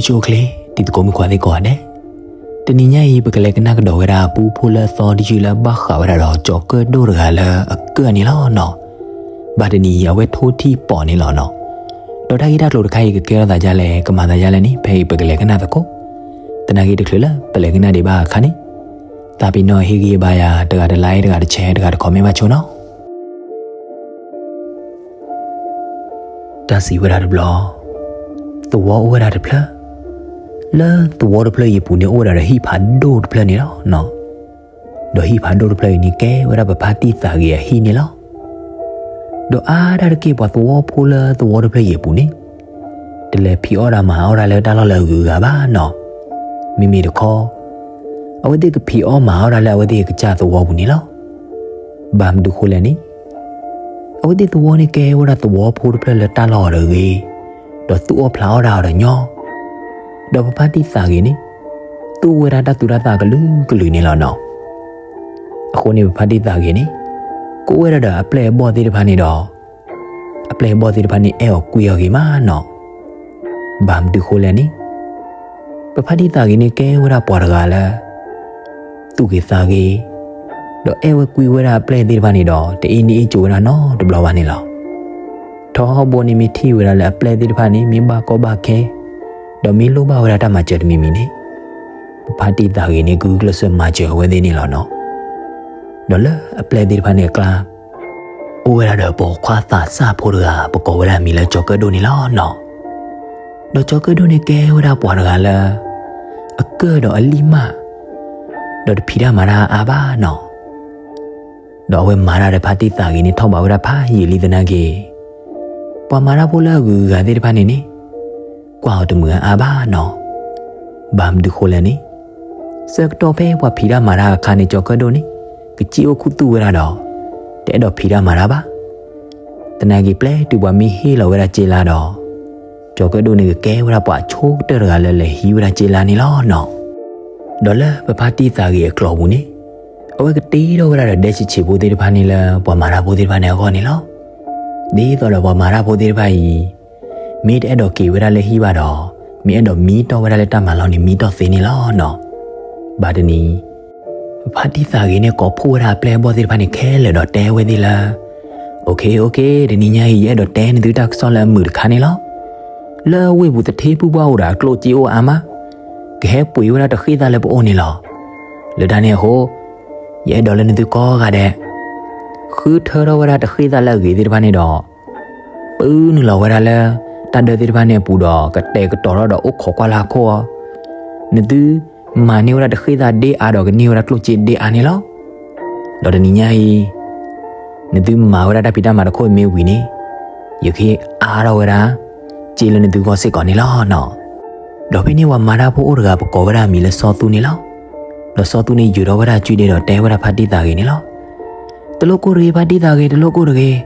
ယဆိၣ်ချ့ တံၤသကိးမုၣ်ခွါသ့ၣ်ကိးဂၤဒဲး, တနံၤညါအံၤ ပကလဲၤကနၣ်ကဒီးဝဲဒၣ် ပူဖိလၢအသီတယုၢ်လၢအဘၣ်ဃးဝဲဒၣ်ဒီး ကၠီၤကၢၣ်ဒိၣ်တဂၤလၢအကၢၣ်န့ၣ်လီၤနီၤ. ဘၣ်တနံၤအံၤ အဝဲထိထံၣ်ပိာ်န့ၣ်လီၤနီၤ. ဒီးတၢ်ဂ့ၢ်တၢ်ကျိၤတခါအံၤ ကကဲထီၣ်သးဒ်လဲၣ် ကမၤသးဒ်လဲၣ်န့ၣ် ဖဲအံၤပကလဲၤကနၣ်သကိး. သနာ်က့ တချုးလၢပလဲၤကနၣ်ဒံးဘၣ်အခါန့ၣ်, သးပ့ၤနီၣ်ဟ့ၣ်ဂံၢ်ဟ့ၣ်ဘါယၤ တဂၤတlike တဂၤတshare တဂၤတcomment ဘၣ်ဆိနီၤ. တၢ်စံးဝဲဒၣ်တဘျီ, သဝီအိၣ်ဝဲဒၣ်တဖျၢၣ်, လၢသဝီတဖျၢၣ်အံၤအပူၤန့ၣ် အိၣ်ဝဲဒၣ်ဒီးဟံၣ်ဖးဒိၣ်တဖျၢၣ်န့ၣ်လီၤနီၤ. ဒီးဟံၣ်ဖးဒိၣ်တဖျၢၣ်အံၤန့ၣ် ကဲဝဲဒၣ်ပဖါတံၢ်သးဂ့ၤအဟံၣ်န့ၣ်လီၤ. ဒီးအါဒၣ်တက့ၢ် ပှၤသဝီဖိလၢသဝီတဖျၢၣ်အံၤအပူၤန့ၣ် တလဲၤဖံးအီၣ်တၢ်မၤအီၣ်တၢ်လၢတၢ်လီၢ်လၢအဂုၤအဂၤဘၣ်နီၤ. မ့မ့ၢ်တခီ အဝဲသ့ၣ်ကဖံးအီၣ်မၤအီၣ်တၢ်လၢအဝဲသ့ၣ်အကစၢ်သဝီပူၤန့ၣ်လီၤ. ဘၣ်မနုၤဃိလဲၣ်န့ၣ်, အဝဲသ့ၣ်သဝီန့ၣ်ကဲဝဲဒၣ်သဝီဖိတဖျၢၣ်လၢတၢ်လီၢ်အီၤတဂ့ၤ, ဒီးသူၣ်အီၣ်ဖျးအီၣ်တၢ်အီၤဒီးညီ, ဒီးပဖါတံၢ်သးဂ့ၤန့ၣ် သူၣ်ဝဲဒၣ်တၢ်သူတၢ်သၣ်ကလုာ်ကလုာ်န့ၣ်လီၤနီၤ. အဃိန့ၣ် ပဖါတံၢ်သးဂ့ၤန့ၣ် ကိးဝဲဒၣ်ဒီးအပျဲၢ်အဘီၣ်သ့ၣ်တဖၣ်န့ၣ်ဒီး အပျဲၢ်အဘီၣ်သ့ၣ်တဖၣ်န့ၣ် အဲၣ်အီၤကွံအီၤဂ့ၤမးနီၤ. ဘၣ်မနုၤဃိလဲၣ်န့ၣ်, ပဖါတံၢ်သးဂ့ၤန့ၣ်ကဲဝဲဒၣ်ပှၤတဂၤလၢ သူၣ်ဂ့ၤသးဂ့ၤ, ဒီးအဲၣ်ဝဲကွံဝဲဒၣ်အပျဲၢ်သ့ၣ်တဖၣ်န့ၣ်ဒီး တအ့ၣ်န့ၢ်အ့ၣ်ကၠိဝဲဒၣ်နီတဘျီဘၣ်န့ၣ်လီၤ. ထီဘိန့ၣ်မ့ၢ်ထံၣ်ဝဲဒၣ်လၢအပျဲၢ်သ့ၣ်တဖၣ်န့ၣ် မ့ၢ်ဘၣ်ကီဘၣ်ခဲ, ဒီးမ့ၢ်လိၣ်ဘၣ်ဝဲဒၣ်တၢ်မၤစၢၤတမံၤမံၤန့ၣ်, ပဖါတံၢ်သးဂ့ၤန့ၣ် ဂုာ်ကျဲးစၢးမၤစၢၤအဝဲသ့ၣ်န့ၣ်လီၤနီၤ. ဒီးလၢအပျဲၢ်သ့ၣ်တဖၣ်န့ၣ်အကျါ အိၣ်ဝဲဒၣ်ဒီးပိာ်ခွါသးစၢ်ဖိတဂၤ ပကိးဝဲဒၣ်မံၤလၢကၠီၤကၢၣ်ဒိၣ်န့ၣ်လီၤနီၤ. ဒီးကၠီၤကၢၣ်ဒိၣ်န့ၣ်ကဲဝဲဒၣ်ပှၤတဂၤလၢ အကၢၣ်ဒီးအလံၣ်မၢ်, ဒီးတဖံးတၢ်မၤတၢ်အါဘၣ်နီၤ. ဒီးအဝဲမၤတၢ်ဒီးဖါတံၢ်သးဂ့ၤန့ၣ် ထီၣ်ဘးဝဲဒၣ်ဖးယံာ်လံသနာ်က့, ပှၤမၤတၢ်ဖိလၢအဂုၤအဂၤသ့ၣ်တဖၣ်န့ၣ်န့ၣ် ကွၢ်အီၤတမုာ်အါဘၣ်နီၤ. ဘၣ်မနုၤဃိလဲၣ်န့ၣ်, ဆၢကတီၢ်ဖဲပှၤဖံးတၢ်မၤတၢ်အခါန့ၣ် ကၠီၤကၢၣ်ဒိၣ်န့ၣ် ကစံၣ်အိၣ်ခူသူၣ်ဝဲဒၣ်ဒီး တအဲၣ်ဒိးဖံးတၢ်မၤတၢ်ဘၣ်. သနာ်က့ ပျဲတုၤပှၤမ့ၢ်ဟ့ၣ်လီၤဝဲဒၣ်စ့လါဒီး ကၠီၤကၢၣ်ဒိၣ်န့ၣ် ကကဲဝဲဒၣ်ပှၤအဆိကတၢၢ်တဂၤလၢလဲၤဟံးဝဲဒၣ်စ့လါန့ၣ်လီၤနီၤ. ဒီးလၢပဖါတံၢ်သးဂ့ၤအကျိၤပူၤန့ၣ်, အဝဲကတ့ထီၣ်ဝဲဒၣ်ဒီးဒဲဆံးဆံးဖိသ့ၣ်တဖၣ်န့ၣ်လၢပှၤမၤတၢ်ဖိသ့ၣ်တဖၣ်န့ၣ်အဂီၢ်န့ၣ်လီၤ. ဒ်သိးဒီးပှၤမၤတၢ်ဖိသ့ၣ်တဖၣ်အံၤ မ့ၢ်တအဲၣ်ဒိးက့ၤဝဲဒၣ်လၢဟံၣ်ဘၣ်ဒီး မ့ၢ်အဲၣ်ဒိးမံတီၢ်ဝဲဒၣ်လၢတၢ်မၤလီၢ်န့ၣ် မံတီၢ်သ့န့ၣ်လီၤနီၤ. ဘၣ်တနံၤ ပဖါတံၢ်သးဂ့ၤန့ၣ် ကိးဖှိၣ်ဝဲဒၣ်အပျဲၢ်အဘီၣ်သ့ၣ်တဖၣ်န့ၣ်ခဲလၢာ်ဒီးတဲဝဲသ့ၣ်လၢ OK OK, တနံၤညါအံၤ ယအဲၣ်ဒိးတဲနသုတၢ်ကစီၣ်လၢအမုာ်တခါန့ၣ်လီၤ. လၢဝ့ၢ်ပူၤသထ့ဖုၣ်ပှၢ်အိၣ်ဒီးအကျိၣ်စ့အိၣ်အါမး, ကဟဲပှ့ၤဝဲဒၣ်တဃ့သၣ်လၢပအိၣ်န့ၣ်လီၤ. လၢတၢ်န့ၣ်အဃိ ယအဲၣ်ဒိးလၢနသုကိးဂၤဒဲး ဃုထၢထီၣ်ဝဲဒၣ်တဃ့သၣ်လၢအဂ့ၤသ့ၣ်တဖၣ်န့ၣ်ဒီး ပုနုာ်လီၤဝဲဒၣ်လၢ တၢ်ဒၢသ့ၣ်တဖၣ်န့ၣ်အပူၤဒီး ကတဲာ်ကတီၤထီၣ်ဒီးအိၣ်ခိးကွၢ်လၢဟီၣ်ခိၣ်အီၤ, နသုမၤန့ၢ်ဝဲဒၣ်တဃ့သၣ်ဒ့အါဒီးကန့ၢ်ဝဲဒၣ်ကျိၣ်စ့ဒ့အါန့ၣ်လီၤ. ဒီးတနံၤညါအံၤ နသုမၤဝဲဒၣ်တၢ်ဖံးတၢ်မၤတခိၣ်အံၤမ့ၢ်ဝံၤန့ၣ်, ယကဟ့ၣ်အါထီၣ်ဝဲဒၣ် စ့လၢနသုဂီၢ်စ့ၢ်ကီးန့ၣ်လီၤနီၤ. ဒီးဖဲန့ၣ်ပှၤမၤတၢ်ဖိအိၣ်တဂၤ ပကိးဝဲဒၣ်အမံၤလၢစီၤသူန့ၣ်လီၤ. ဒီးစီၤသူန့ၣ်ယုာ်ထီၣ်ဝဲဒၣ်အစုဒ့ဒီးတဲဝဲဒၣ်ဖါတံၢ်သးဂ့ၤန့ၣ်လီၤ. တလိၣ်ကိၢ်တဂ့ၤ ဖါတံၢ်သးဂ့ၤ, တလိၣ်ကိၢ်တဂ့ၤ,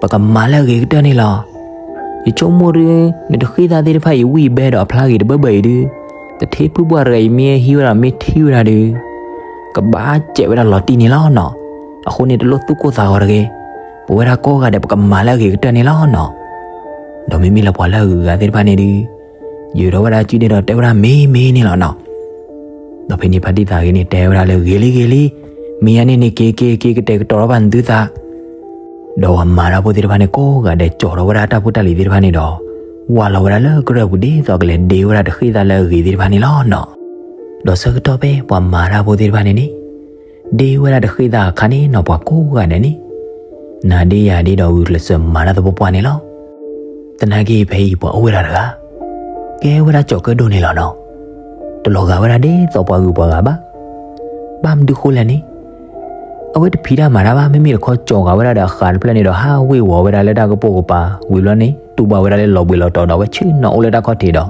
ပကမၤလၢအဂ့ၤကတၢၢ်န့ၣ်လီၤ. ယဆိကမိၣ်ဒီး နတဃ့သၣ်သ့ၣ်တဖၣ်အံၤဝံၣ်ဘဲဒီးအဖျါဂ့ၤတဘၢဘၢအံၤဒုး, သထ့ဖုၣ်ပှၢ်တဂၤအံၤမ့ၢ်ဟံးဝဲဒီးမ့ၢ်ထံၣ်ဝဲဒၣ်ဒီး ကဘၣ်စဲးဝဲဒၣ်လီၤတံၢ်န့ၣ်လီၤနီၤ. အဃိန့ၣ် တလိၣ်သူၣ်ကိၢ်သးဂီၤတဂ့ၤ, ပဝဲဒၣ်ကိးဂၤဒဲး ပကမၤလၢအဂ့ၤကတၢၢ်န့ၣ်လီၤနီၤ. ဒီးမ့မ့ၢ်လၢပှၤလၢအဂုၤအဂၤသ့ၣ်တဖၣ်န့ၣ်ဒုး ယုာ်ထီၣ်ဝဲဒၣ်စုဒ့ဒီးတဲဝဲဒၣ်မ့ၢ်မ့ၢ်န့ၣ်လီၤနီၤ. ဒီးဖဲန့ၣ်ဖါတံၢ်သးဂ့ၤန့ၣ် တဲဝဲဒၣ်လၢဂ့ၤလံဂ့ၤလံ, မ့ၢ်ယၤန့ၣ်န့ၣ်က့ၤက့ၤက့ၤ ကတဲာ်ကတီၤထီၣ်ဘၣ်နသုသး ဒီးပှၤမၤတၢ်ဖိသ့ၣ်တဖၣ်န့ၣ် ကိးဂၤဒဲး ကၠီၤထီၣ်ဝဲဒၣ်တၢ်ဖိတၢ်လံၤသ့ၣ်တဖၣ်န့ၣ်ဒီး ဝၢ်လီၤဝဲဒၣ်လၢကရၢၢ်ပူၤဒ်သိးကလဲၤဒ့ဝဲဒၣ်တဃ့သၣ်လၢအဂ့ၤသ့ၣ်တဖၣ်န့ၣ်လီၤနီၤ. ဒီးဆၢကတီၢ်ဖဲပှၤမၤတၢ်ဖိသ့ၣ်တဖၣ်န့ၣ်န့ၣ် ဒ့ဝဲဒၣ်တဃ့သၣ်အခါန့ၣ်နီၤ ပှၤကိးဂၤဒဲးန့ၣ် နၤဒ့ယၤဒ့ဒီးဂုာ်ကျဲးစၢးမၤတၢ်သပှၢ်ပှၢ်န့ၣ်လီၤ. သနာ်က့ဖဲအံၤပှၤအိၣ်ဝဲဒၣ်တဂၤ ကဲဝဲဒၣ်ကၠီၤကၢၣ်ဒိၣ်န့ၣ်လီၤနီၤ. တလီၤဂာ်ဝဲဒၣ်ဒ်သိးပှၤဂုၤပှၤဂၤဘၣ်. ဘၣ်မနုၤဃိလဲၣ်န့ၣ် အဝဲတဖံးတၢ်မၤတၢ်ဘၣ်, မ့မ့ၢ်တခီကၠီၤဂာ်ဝဲဒၣ်ဒီးအဃးတဖျၢၣ်န့ၣ်ဒီး ဟးဝ့ၤဝီၤဝဲဒၣ်လၢတၢ်ကပိာ်ကပၤ ဝံၤဘျီန့ၣ် တူၢ်ဘၣ်ဝဲဒၣ်လၢလီၤဘှံးလီၤတီၤဒီး အဝဲဆ့ၣ်နီၤအိၣ်လၢတၢ်ခီၣ်ထံးဒီး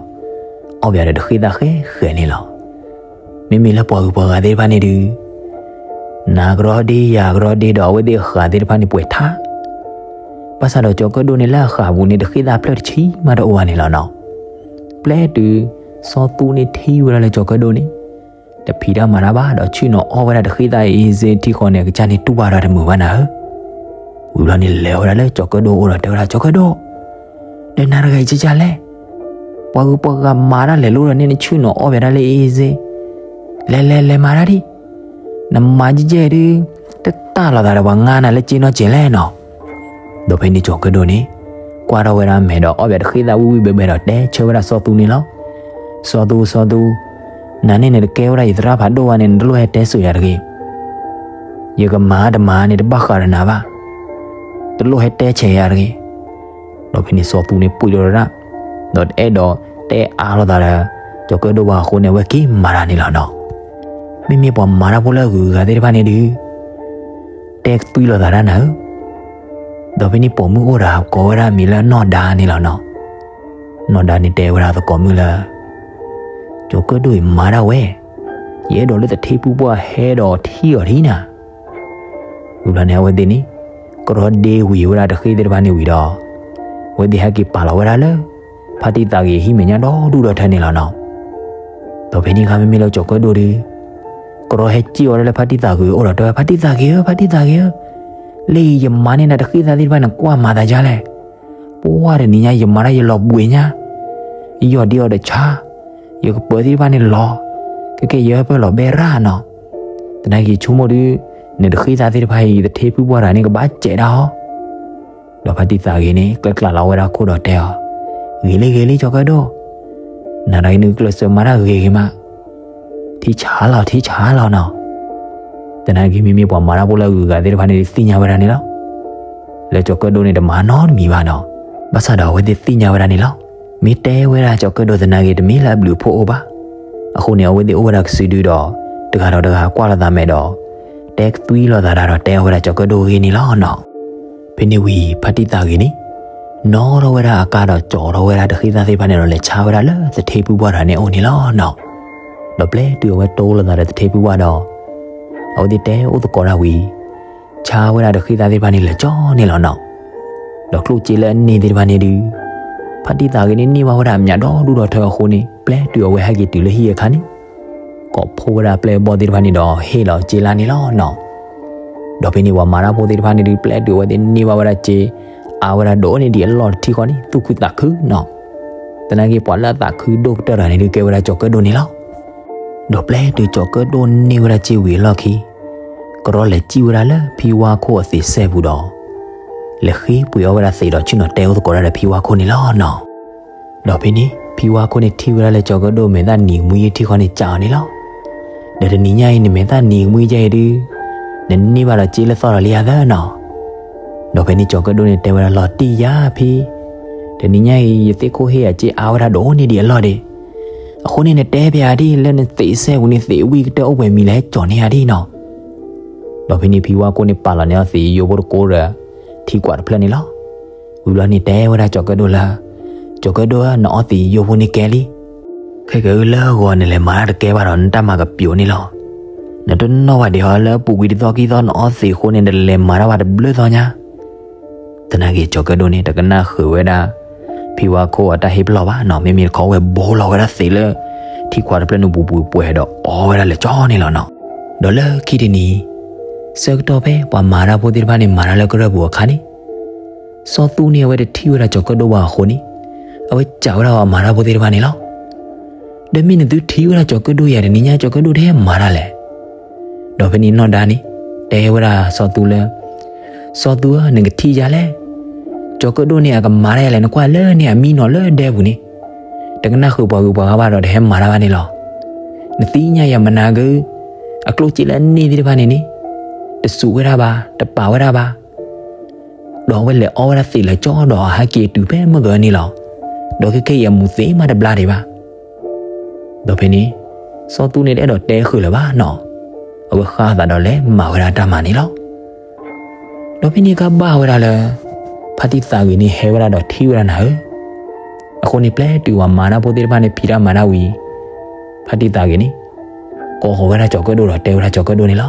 အီၣ်ဘၣ်ဒီးတဃ့သၣ်ဃဲဃဲန့ၣ်လီၤ. မ့မ့ၢ်လၢပှၤဂုၤပှၤဂၤသ့ၣ်တဖၣ်န့ၣ်ဒုး နၤကရီဒ့ယၤကရီဒ့ဒီး အဝဲသ့ၣ်အဃးသ့ၣ်တဖၣ်န့ၣ်ပှဲၤထါ ဘၣ်ဆၣ်ဒီးကၠီၤကၢၣ်ဒိၣ်န့ၣ်လၢအဃးပူၤန့ၣ် တဃ့သၣ်ဖျၢၣ်တဆံမးတအိၣ်ဘၣ်န့ၣ်လီၤနီၤ. ပျဲတုၤ စီၤသူန့ၣ်ထံၣ်ဝဲဒၣ်လၢကၠီၤကၢၣ်ဒိၣ်န့ၣ် တဖံးတၢ်မၤတၢ်ဘၣ်ဒီး ဆ့ၣ်နီၤအီၣ်ဝဲဒၣ်တဃ့သၣ်အံၤစ့ထံဃီန့ၣ် အကစၢ်န့ၣ်တူၢ်ဘၣ်ဒီးတမုာ်ဘၣ်နၤဧၢ. ဝံၤဘျီန့ၣ်လဲၤဝဲဒၣ်လၢကၠီၤကၢၣ်ဒိၣ်အအိၣ်ဒီးတဲဝဲဒၣ် ကၠီၤကၢၣ်ဒိၣ် ဒီးနၤတဂၤအံၤကကလဲၣ်. ပှၤဂုၤပှၤဂၤမၤတၢ်လဲၤလိၤဒီးန့ၣ် နဆ့ၣ်နီၤအီၣ်ဘၣ်ဒၣ်လၢအ့စ့, လဲၤလဲၤလဲၤမၤတၢ်ဒံး, နမၤကဲကဲဒုး, တတၢ်လီၤသးဒီးပှၤငါနၤလၢက့နီၢ်ကဲလဲၣ်နီၤ. ဒီးဖဲန့ၣ်ကၠီၤကၢၣ်ဒိၣ်န့ၣ် ကွၢ်ထီၣ်ဝဲဒၣ်အမဲာ်ဒီးအီၣ်ဘၣ်တဃ့သးဝံၣ်ဝံၣ်ဘဲဘဲဒီးတဲဆၢဝဲဒၣ်စီၤသူန့ၣ်လီၤ. စီၤသူ စီၤသူ, နၤန့ၣ်နတကဲဝဲဒၣ် ယသရၣ်ဖးဒိၣ်ဘၣ်န့ၣ် နတလိၣ်ဟဲတဲစိာ်ယၤတဂ့ၤ. ယကမၤတမၤန့ၣ် တဘၣ်ဃးဒီးနၤဘၣ်. တလိၣ်ဟဲတဲဆဲးယၤတဂ့ၤ. ဒီးဖဲန့ၣ်စီၤသူန့ၣ်ပှံၢ်လီၤဒၣ်, ဒီးတအဲၣ်ဒိးတဲအါလိာ်သးဒီး ကၠီၤကၢၣ်ဒိၣ်ဘၣ်အဃိန့ၣ် အဝဲက့ၤမၤတၢ်န့ၣ်လီၤနီၤ. မ့မ့ၢ်ပှၤမၤတၢ်ဖိလၢအဂုၤအဂၤသ့ၣ်တဖၣ်န့ၣ်ဒုး တဲကသွံလိာ်သးဒၣ်နၤဧၢ. ဒီးဖဲန့ၣ်ပိာ်မုၣ်အိၣ်ဒီးကိးဝဲဒၣ်မံၤလၢနီၢ်ဒါန့ၣ်လီၤနီၤ. နီၢ်ဒါန့ၣ်တဲဝဲဒၣ်သကိးမုၣ်လၢ ကၠီၤကၢၣ်ဒိၣ်အံၤမၤဒၣ်ဝဲ, ယအဲၣ်ဒိးလၢသထ့ဖုပှၢ်ဟဲဒီးထံၣ်အီၤထံၣ်နၤ. ဝံၤဘျီန့ၣ် အဝဲသ့ၣ်န့ၣ် ကရီဒ့ဝံၤဝဲဒၣ်တဃ့သ့ၣ်တဖၣ်န့ၣ်ဝံၤဒီး အဝဲသ့ၣ်ဟဲက့ၤပာ်လီၤဝဲဒၣ်လၢ ဖါတံၢ်သးဂ့ၤအဟံၣ်မဲာ်ညါဒီဒူၣ်ဒီထၢန့ၣ်လီၤနီၤ. ဒီးဖဲန့ၣ်အခါမ့မ့ၢ်လၢကၠီၤကၢၣ်ဒိၣ်ဒီး ကရီဟဲစံၣ်အီၤဒၣ်လၢဖါတံၢ်သးဂ့ၤအအိၣ်ဒီးတဲဝဲ ဖါတံၢ်သးဂ့ၤဧၢ, ဖါတံၢ်သးဂ့ၤဧၢ, လၢအံၤယမၤန့ၢ်နၤတဃ့သးသ့ၣ်တဖၣ်န့ၣ် ကွၢ်မၤသးဒ်လဲၣ်. ပှၢ်တနံၤညါယမၤတၢ်ယလီၤဘှံးညါ, ယယီၢ်ဒ့အီၤဒီးဆါ, ယကပၢၤသ့ၣ်တဖၣ်န့ၣ်လီၤ, ကဲကဲယဟၢဖၢလီၤဘဲရၣ်နီၤ. သနာ်က့ဆိကမိၣ်ဒီး နတဃ့သးသ့ၣ်တဖၣ်အံၤ ယသထ့ဖုပှၢ်တဂၤန့ၣ် ကဘၣ်စဲးဒၣ်အီၤ. ဒီးဖါတံၢ်သးဂ့ၤန့ၣ် ကျဲကျးလီၤဝဲဒၣ်ခိၣ်ဒီးတဲအီၤ, ဂ့ၤလံဂ့ၤလံ ကၠီၤကၢၣ်ဒိၣ်, နၤဒီးအံၤနကျဲးစၢးမၤတၢ်ဂ့ၤဂ့ၤမး, ထံဆးလီၤ ထံဆးလီၤနီၤ. သနာ်က့မ့မ့ၢ်ပှၤမၤတၢ်ဖိလၢအဂုၤအဂၤသ့ၣ်တဖၣ်န့ၣ် သ့ၣ်ညါဝဲဒၣ်န့ၣ်လီၤ. လၢကၠီၤကၢၣ်ဒိၣ်န့ၣ်တမၤနီတမံၤဘၣ်နီၤ. ဘၣ်ဆၣ်ဒီးအဝဲသ့ၣ်သ့ၣ်ညါဝဲဒၣ်န့ၣ်လီၤ. မ့ၢ်တဲဝဲဒၣ်ကၠီၤကၢၣ်ဒိၣ်သနာ်က့ တမ့ၢ်လၢအဘျုးအဖှိၣ်အိၣ်ဘၣ်. အဃိန့ၣ် အဝဲသ့ၣ်အိၣ်ဝဲဒၣ်ကစုဒုဒီး တဂၤဒီးတဂၤကွၢ်လိာ်သးမဲာ်ဒီး တဲကသွံလိာ်သးဒၣ်ဒီးတဲအီၤဝဲဒၣ်ကၠီၤကၢၣ်ဒိၣ်ဂ့ၢ်န့ၣ်လီၤနီၤ. ဖဲန့ၣ်ဝံၤ ဖါတံၢ်သးဂ့ၤန့ၣ် နီၣ်ထီၣ်ဝဲဒၣ်အကါဒီးကၠီထီၣ်ဝဲဒၣ်တဃ့သးသ့ၣ်တဖၣ်န့ၣ်ဒီး လဲၤဆါဝဲဒၣ်လၢသထ့ဖုပှၢ်တဂၤန့ၣ်အအိၣ်န့ၣ်လီၤနီၤ. ဒီးပျဲတုၤအဝဲတိလိာ်သးဒီးသထ့ဖုပှၢ်ဒီး အဝဲသ့ၣ်တဲအိၣ်သကိးတၢ်ဝံၤ ဆါဝဲဒၣ်တဃ့သးသ့ၣ်တဖၣ်န့ၣ် လဲၤကၠီန့ၣ်လီၤနီၤ. ဒီးကျိၣ်စ့လၢအန့ၢ်သ့ၣ်တဖၣ်န့ၣ်ဒုး ဖါတံၢ်သးဂ့ၤန့ၣ် န့ၢ်ဘၣ်ဝဲဒၣ်အမျးဒီဒူၣ်ဒီထၢအဃိန့ၣ် ပျဲတုၤအဝဲဟဲက့ၤတုၤလၢဟံၣ်အခါန့ၣ် ကိးဖှိၣ်ဝဲဒၣ်ပျဲၢ်ဘီၣ်သ့ၣ်တဖၣ်န့ၣ်ဒီးဟ့ၣ်လီၤစ့လၢန့ၣ်လီၤနီၤ. ဒီးဖဲန့ၣ်ပှၤမၤတၢ်ဖိသ့ၣ်တဖၣ်န့ၣ်ဒုး ပျဲတုၤအဝဲသ့ၣ်န့ၢ်ဘၣ်ဝဲဒၣ်စ့ အါဝဲဒၣ်ဒိၣ်န့ၢ်ဒံးအလီၢ်တထံၣ်ဃီန့ၣ် သူၣ်ခုသးခုနီၤ. သနာ်က့ပှၤလၢအသးခုဒိၣ်ကတၢၢ်တဂၤန့ၣ်ဒုးကဲဝဲဒၣ်ကၠီၤကၢၣ်ဒိၣ်န့ၣ်လီၤ. ဒီးပျဲတုၤကၠီၤကၢၣ်ဒိၣ်န့ၢ်ဝဲဒၣ်စ့ဝံၤအလီၢ်ခံ ကရီလဲၤစံၣ်ဝဲဒၣ်လၢဖံဝါခိၣ်အသံးစဲပူၤဒီး လဲၤဃ့ပှ့ၤအီၣ်ဝဲဒၣ်သံးဒီးဆ့ၣ်နီၤတဲအိၣ်သကိးတၢ်ဒီးဖံဝါခိၣ်န့ၣ်လီၤနီၤ. ဒီးဖဲန့ၣ် ဖံဝါခိၣ်န့ၣ်ထံၣ်ဝဲဒၣ်လၢကၠီၤကၢၣ်ဒိၣ်မဲာ်သၣ်နံၤကမှံထံဃီန့ၣ် စံးအီၤန့ၣ်လီၤ. ဒီးတနံၤညါအံၤ နမဲာ်သၣ်နံၤကမှံယဲအံၤဒုး နန့ၢ်ဘၣ်ဒီးစ့လၢသီဒီးလံဧါသၢနီၤ. ဒီးဖဲန့ၣ်ကၠီၤကၢၣ်ဒိၣ်န့ၣ်တဲဝဲဒၣ်လီၤတံၢ်ယၤဖံ, တနံၤညါအံၤ ယသ့ၣ်ခိၣ်ဟ့ၣ်ယၤစ့အါဝဲဒၣ်ဒိၣ်န့ၢ်ဒံးအလီၢ်ဒံး. အဃိန့ၣ်နတဲပျးဒံးလၢနသံးစဲပူၤန့ၣ် သံးဝံၣ်ကတၢၢ်အိၣ်ပှဲၤမံၤလဲၣ် ကၠီၤန့ၢ်ယၤဒံးနီၤ. ဒီးဖဲန့ၣ်ဖံဝါခိၣ်န့ၣ်ပာ်လီၤန့ၢ်အီၤသံးယိဖိတကိးဒီး ထံကွၢ်တဖျၢၣ်န့ၣ်လီၤ. ဝံၤဘျီန့ၣ်တဲဝဲဒၣ်ကၠီၤကၢၣ်ဒိၣ်လၢ ကၠီၤကၢၣ်ဒိၣ်ဧၢ နအီသံးယိဖိန့ၣ်ကဲလံ. ခဲကနံၣ်အံၤလၢအဂီၢ်နလဲၤမၤတၢ်တကဲဘၣ်ဒီး နတၢ်မၤကပျိၤန့ၣ်လီၤ. နတနီၣ်ဘၣ်ဒံးဟီလၢအပူၤကွံာ်တသီခံသီ နအီသံးအဃိန့ၣ် နတလဲၤမၤတၢ်ဘၣ်တဘျုးသီညါ. သနာ်က့ကၠီၤကၢၣ်ဒိၣ်န့ၣ် တကနၣ်ဃုာ်ဝဲဒၣ် ဖံဝါခိၣ်အတၢ်ဟ့ၣ်ပလီၢ်ဘၣ်နီၤ, မ့မ့ၢ်တခီဝဲဘိလီၤဝဲဒၣ်သံးလၢ ထံခွးတဖျၢၣ်န့ၣ်ပူၤပူၤပှဲၤဒီးအီဝဲဒၣ်လၢကၠီန့ၣ်လီၤနီၤ. ဒီးလၢခံတနံၤ ဆၢကတီၢ်ဖဲပှၤမၤတၢ်ဖိသ့ၣ်တဖၣ်န့ၣ် မၤတၢ်လၢကရၢၢ်ပူၤအခါန့ၣ် စီၤသူန့ၣ် အဝဲတထံၣ်ဝဲဒၣ်ကၠီၤကၢၣ်ဒိၣ်ဘၣ်အဃိန့ၣ် အဝဲစံးဝဲဒၣ်အမၤတၢ်ဖိသ့ၣ်တဖၣ်န့ၣ်လီၤ. ဒီးမ့ၢ်နသုထံၣ်ဝဲဒၣ်ကၠီၤကၢၣ်ဒိၣ်ယၤတနံၤညါ ကၠီၤကၢၣ်ဒိၣ်တဟဲမၤတၢ်လဲၣ်. ဒီးဖဲန့ၣ်နီၢ်ဒါန့ၣ် တဲဝဲဒၣ်စီၤသူလၢ စီၤသူဧၢ နကထံၣ်ယၤလဲၣ်. ကၠီၤကၢၣ်ဒိၣ်န့ၣ် အကမၤတၢ်ယၤလဲၣ် နကွၢ်လၢန့ၣ်အမံနီၤလၢဒဲပူၤန့ၣ် တကနၣ်ဃုာ်ပှၤဂုၤပှၤဂၤဘၣ်ဒီးတဟဲမၤတၢ်ဘၣ်န့ၣ်လီၤ. နသ့ၣ်ညါယၤမနၤက့ အကျိၣ်စ့လၢအန့ၢ်သ့ၣ်တဖၣ်န့ၣ်န့ၣ် တစူးဝဲဒၣ်ဘၣ် တပာ်ဝဲဒၣ်ဘၣ် ဒီးအဝဲလဲၤအီဝဲဒၣ်သံးလၢကၠီဒီးအဟဲက့ၤတုၤဖဲမုၢ်ဂၢၤန့ၣ်လီၤ. ဒီးခဲကနံၣ်အံၤအမူၤသံးမးတဘျါဒံးဘၣ်. ဒီးဖဲန့ၣ် စီၤသူန့ၣ်တအဲၣ်ဒိးတဲဃုာ်လၢၤဘၣ်နီၤ. အဝဲဃၣ်သးဒီးလဲၤမၤဝဲဒၣ်တၢ်မၤန့ၣ်လီၤ. ဒီးဖဲန့ၣ်ကဘၣ်ဝဲဒၣ်လၢ ဖါတံၢ်သးဂ့ၤန့ၣ်ဟဲဝဲဒၣ်ဒီးထံၣ်ဝဲဒၣ်နၤဧၢ. အဃိန့ၣ်ပျဲတုၤပှၤမၤတၢ်ဖိသ့ၣ်တဖၣ်န့ၣ်ဖံးတၢ်မၤတၢ်ဝံၤ ဖါတံၢ်သးဂ့ၤန့ၣ် ကိးဃီၤဝဲဒၣ်ကၠီၤကၢၣ်ဒိၣ်ဒီးတဲဝဲဒၣ်ကၠီၤကၢၣ်ဒိၣ်န့ၣ်လီၤ.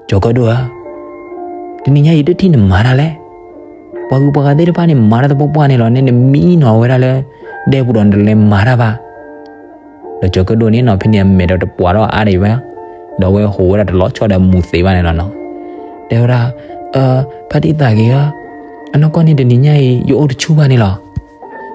ကၠီၤကၢၣ်ဒိၣ်ဧၢ, တနံၤညါအံၤတထံၣ်နမၤတၢ်လဲၣ်. ပှၤဂုၤပှၤဂၤသ့ၣ်တဖၣ်န့ၣ် မၤတၢ်သပှၢ်ပှၢ်န့ၣ်လီၤန့ၣ် နမံနီၤဝဲဒၣ်လၢ ဒဲပူၤဒီးနတလဲၤမၤတၢ်ဘၣ်. ဒီးကၠီၤကၢၣ်ဒိၣ်န့ၣ်နီၤ ဖဲန့ၣ်အမဲာ်ဒီးတပှၤထီၣ်အါဒံးဘၣ်, ဒီးအဝဲဟိးဝဲဒၣ်တလီၤဆီဒီးအမူၤသံးဘၣ်န့ၣ်လီၤနီၤ. တဲဝဲဒၣ်, ဖါတံၢ်သးဂ့ၤဧၢ, အနီၢ်ကီၢ်န့ၣ်တနံၤညါအံၤ ယအိၣ်တဆူၣ်ဘၣ်န့ၣ်လီၤ.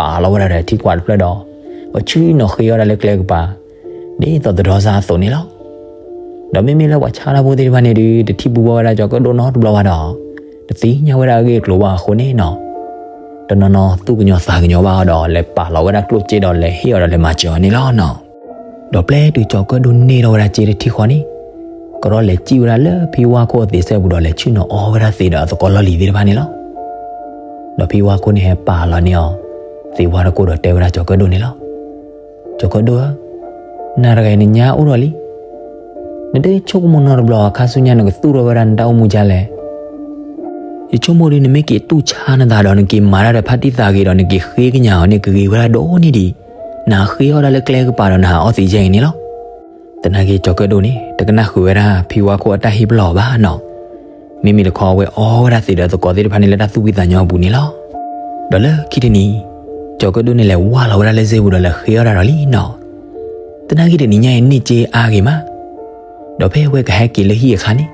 ဒီးပာ်လီၤဝဲဒၣ်ဒီးထံခွးတဖျၢၣ်ဒီး ပှၤဆ့ၣ်နီၤဃ့အီၣ်ဒၣ်လၢကျဲကပၤ ဒ်သိးတဒီစါအသိးန့ၣ်လီၤ. ဒီးမ့မ့ၢ်လၢပှၤဆါတၢ်ဖိသ့ၣ်တဖၣ်န့ၣ်ဒီး တထံၣ်ဘူးဘၣ်ဝဲဒၣ်ကၠီၤကၢၣ်ဒိၣ်နီတဘျီဘၣ်ဒီး တသ့ၣ်ညါဝဲဒၣ်အဂ့ၢ်အကျိၤဘၣ်အဃိန့ၣ်နီၤ, တနီၤနီၤသူၣ်ကညီၤသးကညီၤဘၣ်အီၤဒီး လဲၤပာ်လီၤဝဲဒၣ်ကျိၣ်စ့ဒီးလဲၤဟ့ၣ်အီၤဒီးလဲၤမၤစၢၤအီၤန့ၣ်လီၤနီၤ. ဒီးပျဲတုၤကၠီၤကၢၣ်ဒိၣ်န့ၢ်ထီၣ်ဝဲဒၣ်စ့တထံၣ်ဃီန့ၣ်, ကရီလဲၤစံၣ်ဝဲဒၣ်လၢဖံဝါခိၣ်အသံးစဲပူၤဒီးလဲၤဆ့ၣ်နီၤအီဝဲဒၣ်သံးဒီးအသကိးလီၢ်လံၤသ့ၣ်တဖၣ်န့ၣ်လီၤ. ဒီးဖံဝါခိၣ်န့ၣ်ဟဲပာ်လီၤန့ၢ်အီၤ သံးဝါတကိၢ်ဒီးတဲဝဲဒၣ်ကၠီၤကၢၣ်ဒိၣ်န့ၣ်လီၤ. ကၠီၤကၢၣ်ဒိၣ်ဧၢ, နၤတဂၤအံၤနညါအိၣ်ထီၣ်လံ. နတဆိကမိၣ်နီတဘျီ ခါဆူညါနကသူၣ်ထီၣ်ဝဲဒၣ်နတၢ်အိၣ်မူဒ်လဲၣ်. ယဆိကမိၣ်ဒီးနမ့ၢ်က့ၤတူၢ်ဆါနသးဒီးနက့ၤမၤတၢ်ဒီးဖါတံၢ်သးဂ့ၤဒီးနက့ၤဃ့ကညးအီၤန့ၣ် ကဂ့ၤဝဲဒၣ်ဒိၣ်န့ၢ်ဒံး, နဟးဃ့အီၣ်ဒၣ်လၢကျဲကပၤဒီးနဟးအီသံးယဲၢ်အံၤန့ၣ်လီၤ. သနာ်က့ကၠီၤကၢၣ်ဒိၣ်န့ၣ် တကနၣ်ဃုာ်ဝဲဒၣ်ဖံဝါခိၣ်အတၢ်ဟ့ၣ်ပလီၢ်အီၤဘၣ်နီၤ. မ့မ့ၢ်တခီအဝဲအီဝဲဒၣ်သံးဒီးသကိးသ့ၣ်တဖၣ်န့ၣ်လၢတၢ်သူၣ်ဖှံသးညီအပူၤန့ၣ်လီၤ. ဒီးလၢခံတနံၤ, ကၠီၤကၢၣ်ဒိၣ်န့ၣ်လဲၤဝၢ်လီၤဝဲဒၣ်လၢစ့ပူၤဒီးလဲၤဃ့အီၣ်တၢ်ဒီးလံနီၤ. သနာ်က့တနံၤညါအံၤန့ၢ်စ့အါဂ့ၤမး, ဒီးဖဲအဝဲကဟဲက့ၤလၢဟံၣ်အခါန့ၣ်,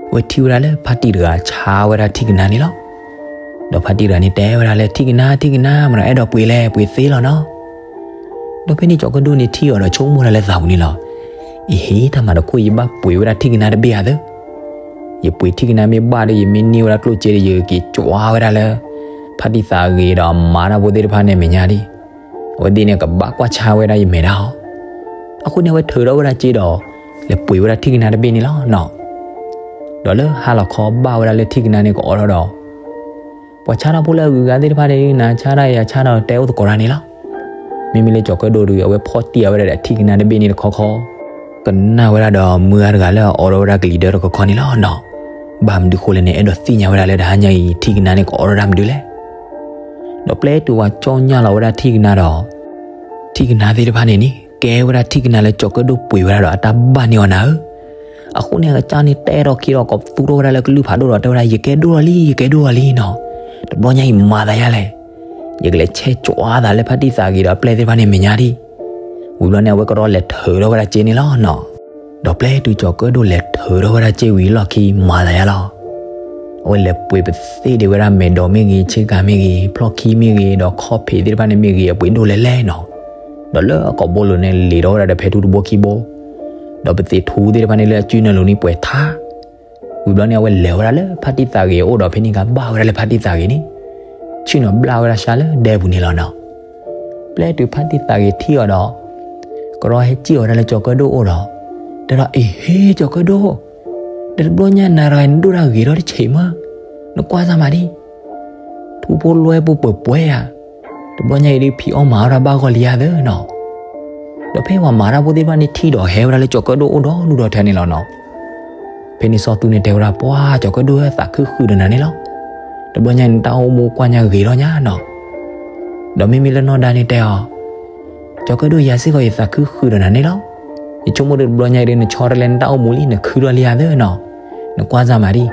အဝဲထံၣ်ဝဲဒၣ်လၢဖါတံၢ်တဂၤဆါဝဲဒၣ်ထံၣ်ကနါန့ၣ်လီၤ. ဒီးဖါတံၢ်တဂၤန့ၣ်တဲဝဲဒၣ်လၢ ထံၣ်ကနါ ထံၣ်ကနါ မတၤအဲၣ်ဒိးပှ့ၤလဲၣ် ပှ့ၤသ့လီၤနီၤ. ဒီးဖဲန့ၣ်ကၠီၤကၢၣ်ဒိၣ်န့ၣ်ထံၣ်အီၤဒီး ဆိကမိၣ်တၢ်လၢသးပူၤန့ၣ်လီၤ. အဟ့ၣ် တၢ်မၤတခိၣ် ယဘၣ်ပှ့ၤဝဲဒၣ်ထံၣ်ကနါတဘ့ၣ်ဧါသၢ. ယပှ့ၤထံၣ်ကနါမ့ၢ်ဘၣ်ဒီး ယမ့ၢ်န့ၢ်ဝဲဒၣ်ကျိၣ်စ့ဒီး ယက့ၤကွၢ်ဝဲဒၣ်လၢ ဖါတံၢ်သးဂ့ၤဒီးမၤတၢ်ဖိသ့ၣ်တဖၣ်န့ၣ်အမဲာ်ညါဒံး, အဝဲသ့ၣ်န့ၣ်ကဘၣ်ကွၢ်ဆါဝဲဒၣ်ယမဲာ်ဒၣ်အီၤ. အဃိန့ၣ် အဝဲထုးထီၣ်ဝဲဒၣ်စ့ဒီး လဲၤပှ့ၤဝဲဒၣ်ထံၣ်ကနါတဘ့ၣ်န့ၣ်လီၤနီၤ. ဒီးလၢဟါလီၤခီဘၣ်ဝဲဒၣ်လၢထံၣ်ကနါန့ၣ်ကအိးထီၣ်ဒီး ပှၤဆါတၢ်ဖိလၢအဂုၤအဂၤသ့ၣ်တဖၣ်န့ၣ် နၤဆါတၢ်ယၤဆါတၢ်ဒီးတဲအိၣ်သကိးတၢ်န့ၣ်လီၤ. မ့မ့ၢ်လၢကၠီၤကၢၣ်ဒိၣ်ဒီး အဝဲဖီၣ်တံၢ်အဝဲဒၣ်ဒီးထံၣ်ကနါတဘ့ၣ်န့ၣ်တခီခီ, ကနၣ်ဝဲဒၣ်ဒီးမုၢ်ဂၤတဂၤလၢအအိးထီၣ်ဝဲဒၣ်ကလံၤဒၢတခီခီန့ၣ်လီၤနီၤ. ဘၣ်မနုၤဃိလဲၣ်န့ၣ် အဲၣ်ဒိးသ့ၣ်ညါဝဲဒၣ်လၢတဟါညါအံၤ ထံၣ်ကနါန့ၣ်ကအိးထီၣ်တၢ်မနုၤလဲၣ်. ဒီးပျဲတုၤပှၤကၠီၣ်ညၣ်လီၤဝဲဒၣ်ထံၣ်ကနါဒီး ထံၣ်ကနါသ့ၣ်တဖၣ်န့ၣ်န့ၣ် ကဲဝဲဒၣ်ထံၣ်ကနါလၢကၠီၤကၢၣ်ဒိၣ်ပှ့ၤဝဲဒၣ်ဒီးအတၢ်ဘၣ်န့ၢ်အီၤနၤဧၢ. အဃိန့ၣ် အကစၢ်န့ၣ်တဲထီၣ်ခံဒီး ကိးပသူထီၣ်ဝဲဒၣ်လၢကလုၢ်ဖးဒိၣ်ဒီးတဲဝဲဒၣ် ယကဲဒိၣ်လီၤလံ ယကဲဒိၣ်လီၤလံနီၤ. တဘျီညါအံၤမၤသးယါလဲၣ်. ယကလဲၤဆဲးကွၢ်သးလၢဖါတံၢ်သးဂ့ၤဒီးအပျဲၢ်သ့ၣ်တဖၣ်န့ၣ်အမဲာ်ညါဒံး. ဝံၤဘျီန့ၣ် အဝဲကရီလဲၤထုးထီၣ်ဝဲဒၣ်စ့န့ၣ်လီၤနီၤ. ဒီးပျဲတုၤကၠီၤကၢၣ်ဒိၣ်လဲၤထုးထီၣ်ဝဲဒၣ်စ့ဝံၤအလီၢ်ခံ မၤသးယါလီၤ. အဝဲလဲၤပှ့ၤပသ့ၣ်ဒံးဝဲဒၣ်မဲာ်ဒိးမ့ၢ်ဂ့ၤ, ဆ့ကၤမ့ၢ်ဂ့ၤ, ဖျီၣ်ခံမ့ၢ်ဂ့ၤ, ဒီးခီၣ်ဖံးသ့ၣ်တဖၣ်န့ၣ်မ့ၢ်ဂ့ၤ, အပှ့ၤဒိၣ်လဲၣ်လဲၣ်နီၤ. ဒီးလၢအကိာ်ဘိလိၤန့ၣ် လဲၤထီၣ်ဝဲဒၣ်ဒီးဖဲထူတဘိခံဘိ, ဒီးပသ့ၣ်ထူသ့ၣ်တဖၣ်န့ၣ်လၢအစုနၢလိၤန့ၣ်ပှဲၤထါ ဝံၤဘျီန့ၣ် အဝဲလဲၤဝဲဒၣ်လၢဖါတံၢ်သးဂ့ၤအအိၣ်ဒီး ဖဲန့ၣ်ကဘၣ်ဝဲဒၣ်လၢဖါတံၢ်သးဂ့ၤန့ၣ် ဆ့ၣ်နီၤဘျၣ်ဝဲဒၣ်ရှါလၢဒဲပူၤန့ၣ်လီၤနီၤ. ပျဲတုၤဖါတံၢ်သးဂ့ၤထံၣ်အီၤဒီး ကရီဟဲစံၣ်အီၤဝဲဒၣ်လၢကၠီၤကၢၣ်ဒိၣ်အိၣ်ဒီး တဲဒီး အ့ဟ့ ကၠီၤကၢၣ်ဒိၣ်, ဒီးတဘျီညါနၤရၤနဒိၣ်တၢ်ဂ့ၤထီၣ်တဆံးမး, နကွၢ်စၢ်မးဒံး, ထူဖိလွဲဖိပှဲၤပှဲၤဧါ, တဘျီညါအံၤဒ်ဖံးအီၣ်မၤအီၣ်တၢ်ဘၣ်ဂီၢ်လံဧါသၢနီၤ. ဒီးဖဲပှၤမၤတၢ်ဖိသ့ၣ်တဖၣ်န့ၣ်ထံၣ်ဒီးဟဲဝဲဒၣ်လၢကၠီၤကၢၣ်ဒိၣ်အိၣ်ဒီဒူၣ်ဒီထၢန့ၣ်လီၤနီၤ. ဖဲန့ၣ်စီၤသူန့ၣ်တဲဝဲဒၣ် ပှၤကၠီၤကၢၣ်ဒိၣ်ဧၢ သးခုဃုာ်ဒီးနၤန့ၣ်လီၤ. တဘျီညါအံၤနတၢ်အိၣ်မူကွၢ်ညါဂ့ၤထီၣ်ညါနီၤ. ဒီးမ့မ့ၢ်လၢနီၢ်ဒါန့ၣ်တဲအီၤ, ကၠီၤကၢၣ်ဒိၣ် ယၤစ့ၢ်ကီးယသးခုဃုာ်ဒီးနၤန့ၣ်လီၤ. ယဆိကမိၣ်ဒီးတဘျီညါအံၤဒီး နဆီတလဲနတၢ်အိၣ်မူလံ နခုထီၣ်လံဧါသၢနီၤ. နကွၢ်စၢ်မးဒံး,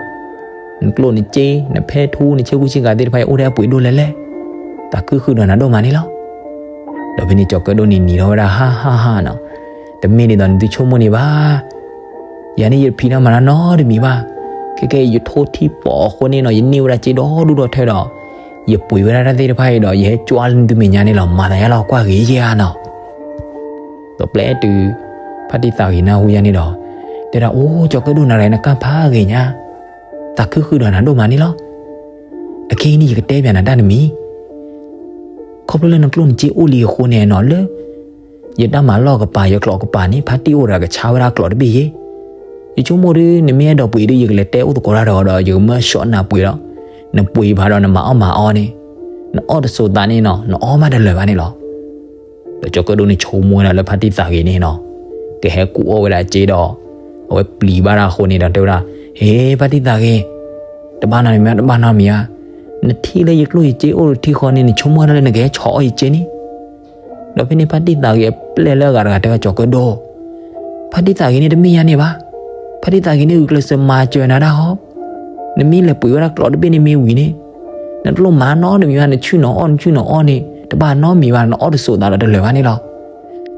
နကျိၣ်နစ့ နဖဲထူ နဆ့ကူဆ့ကၤသ့ၣ်တဖၣ်အံၤ အိၣ်ထဲအပှ့ၤဒိၣ်လဲၣ်လဲၣ်, သးခုဃုာ်ဒီးနၤဒိၣ်မးန့ၣ်လီၤ. ဒီးဖဲန့ၣ်ကၠီၤကၢၣ်ဒိၣ်န့ၣ်နံၤထီၣ်ဝဲဒၣ် ဟါဟါဟါနီၤ. တမ့ၢ်ဒ်သိးနသုဆိကမိၣ်န့ၣ်ဘၣ်. ယၤန့ၣ်ယတဖံးတၢ်မၤတၢ်နီတမံၤဘၣ်. ခဲကဲအံၤယထိထံပီၤအဃိန့ၣ်နီၤ ယန့ၢ်ဝဲဒၣ်စ့ဒီဒူၣ်ဒီထၢဒီး ယပှ့ၤဝဲဒၣ်တၢ်သ့ၣ်တဖၣ်အံၤဒီး ယဟဲကွၢ်လၢနသုမဲာ်ညါန့ၣ်လီၤ. မၤသးယါလီၤ ကွၢ်ဂ့ၤယဲဧါနီၤ. ဒီးပျဲတုၤ ဖါတံၢ်သးဂ့ၤနၢ်ဟူယါန့ၣ်ဒီး တဲဒၣ် အိၣ် ကၠီၤကၢၣ်ဒိၣ် နၤရၤနကၢ်ဖးဂ့ၤညါ, သးခုဃုာ်ဒီးနၤဒိၣ်မးန့ၣ်လီၤ. အခဲအံၤန့ၣ် ယကတဲပၠးနၤတၢ်တမံၤ, ခီဖျိလၢနကျိၣ်နစ့အိၣ်လံအဃိန့ၣ်နီၤ လၢ ယတၢ်မၤလီၢ်ကပၤ ယကျိာ်ကပၤန့ၣ် ဖါတံၢ်အိၣ်ဒီးကဆါဝဲဒၣ်ကျိာ်တဘ့ၣ်ယဲ. ယဆိကမိၣ်ဒီး နမ့ၢ်အဲၣ်ဒိးပှ့ၤဒီး ယကလဲၤတဲအိၣ်သကိးတၢ်ဒီးအီၤဒီး ယကမၢၢ်ဆီၣ်နၤပှ့ၤဒီး နပှ့ၤဖးဒီးနမၤအီၣ်မၤအီန့ၣ် နအီၣ်တစိၤသးန့ၣ်နီၤ နအီၣ်မးတလၢာ်ဘၣ်န့ၣ်လီၤ. ဒီးကၠီၤကၢၣ်ဒိၣ်န့ၣ်ဆိကမိၣ်ဝဲဒၣ်လၢဖါတံၢ်သးဂ့ၤန့ၣ်နီၤ ကဟဲကူအီၣ်ဝဲဒၣ်စ့ဒီး အဝဲပျံၤဘၣ်တၢ်အဃိန့ၣ်ဒီးတဲဝဲဒၣ် ဟ့ ဖါတံၢ်သးဂ့ၤ, တဘၣ်နီတမံၤဘၣ် တဘၣ်နီတမံၤဘၣ်. နထံၣ်လၢယကျိၣ်ယစ့အိၣ်တထံဃီန့ၣ် နဆိကမိၣ်ဝဲဒၣ်လၢနကဟဲဆီၣ်အီၣ်ယစ့န့ၣ်. ဒီးဖဲန့ၣ်ဖါတံၢ်သးဂ့ၤအပျဲၢ်လၢအဂၤတဂၤတဲဝဲကၠီၤကၢၣ်ဒိၣ်, ဖါတံၢ်သးဂ့ၤန့ၣ်တမ့ၢ်ယါန့ၣ်ဘၣ်. ဖါတံၢ်သးဂ့ၤန့ၣ် ဂုာ်ကျဲးစၢးမၤစၢၤနၤဒၣ်ဟီ, နမ့ၢ်လဲၤပှ့ၤဝဲဒၣ်ကျိာ်တဘ့ၣ်န့ၣ်မ့ၢ်ဝံၤန့ၣ် နတလိၣ်မၤနီတမံၤဘၣ်. နဆ့ၣ်နီၤအီၣ် နဆ့ၣ်နီၤအီၣ်န့ၣ် တဘၣ်နီတမံၤဘၣ်. နအီၣ်တစိၤသးဒီးတလၢာ်ဘၣ်န့ၣ်လီၤ.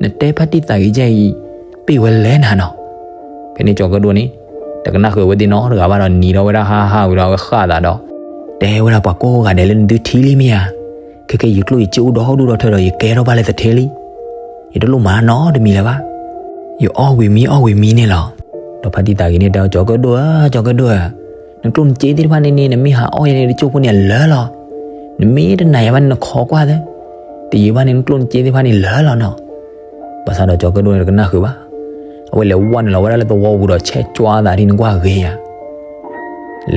နတဲဖါတံၢ်သးဂ့ၤယဲအံၤ ပ့ၢ်ဝဲလဲၣ်နၤနီၤ. ဖဲန့ၣ်ကၠီၤကၢၣ်ဒိၣ်န့ၣ် တကနၣ်ဃုာ်ဝဲသ့ၣ်နီတဂၤဘၣ်ဒီး နံၤထီၣ်ဝဲဒၣ်ဟါဟါဝံၤဒီး အဝဲဃၣ်သးဒီး တဲဝဲဒၣ် ပှၤကိးဂၤဒဲးလၢနသုထံၣ်လံမ့ၢ်ဧါ, ခဲကဲယကျိၣ်ယစ့အိၣ်ဒီဒူၣ်ဒီထၢဒီး ယကဲထီၣ်ဘၣ်လၢသထ့လံ. ယတလိၣ်မၤနီတမံၤလၢၤဘၣ်. ယအီၣ်ဝံၤမံ အီၣ်ဝံၤမံန့ၣ်လီၤ. ဒီးဖါတံၢ်သးဂ့ၤန့ၣ်တဲအီၤ ကၠီၤကၢၣ်ဒိၣ်ဧၢ ကၠီၤကၢၣ်ဒိၣ်ဧၢ, နကျိၣ်နစ့သ့ၣ်တဖၣ်န့ၣ်န့ၣ် နမ့ၢ်ဟးအီၣ်ယၤန့ၣ် တကၠိၢ်ဖိန့ၣ်အလၢာ်လီၤ. နမ့ၢ်တနာ်ယၤဘၣ်န့ၣ် နခိးကွၢ်သၢ, တယံာ်ဘၣ်န့ၣ် နကျိၣ်နစ့သ့ၣ်တဖၣ်န့ၣ်လၢာ်လီၤနီၤ. ဘၣ်ဆၣ်ဒီးကၠီၤကၢၣ်ဒိၣ်န့ၣ် တကနၣ်ဃုာ်ဘၣ်. အဝဲလဲၤဝဲနုာ်လီၤဝဲဒၣ်လၢသဝီပူၤဒီး ဆဲးကွၢ်သးဒ်နကွၢ်ဂ့ၤယၤ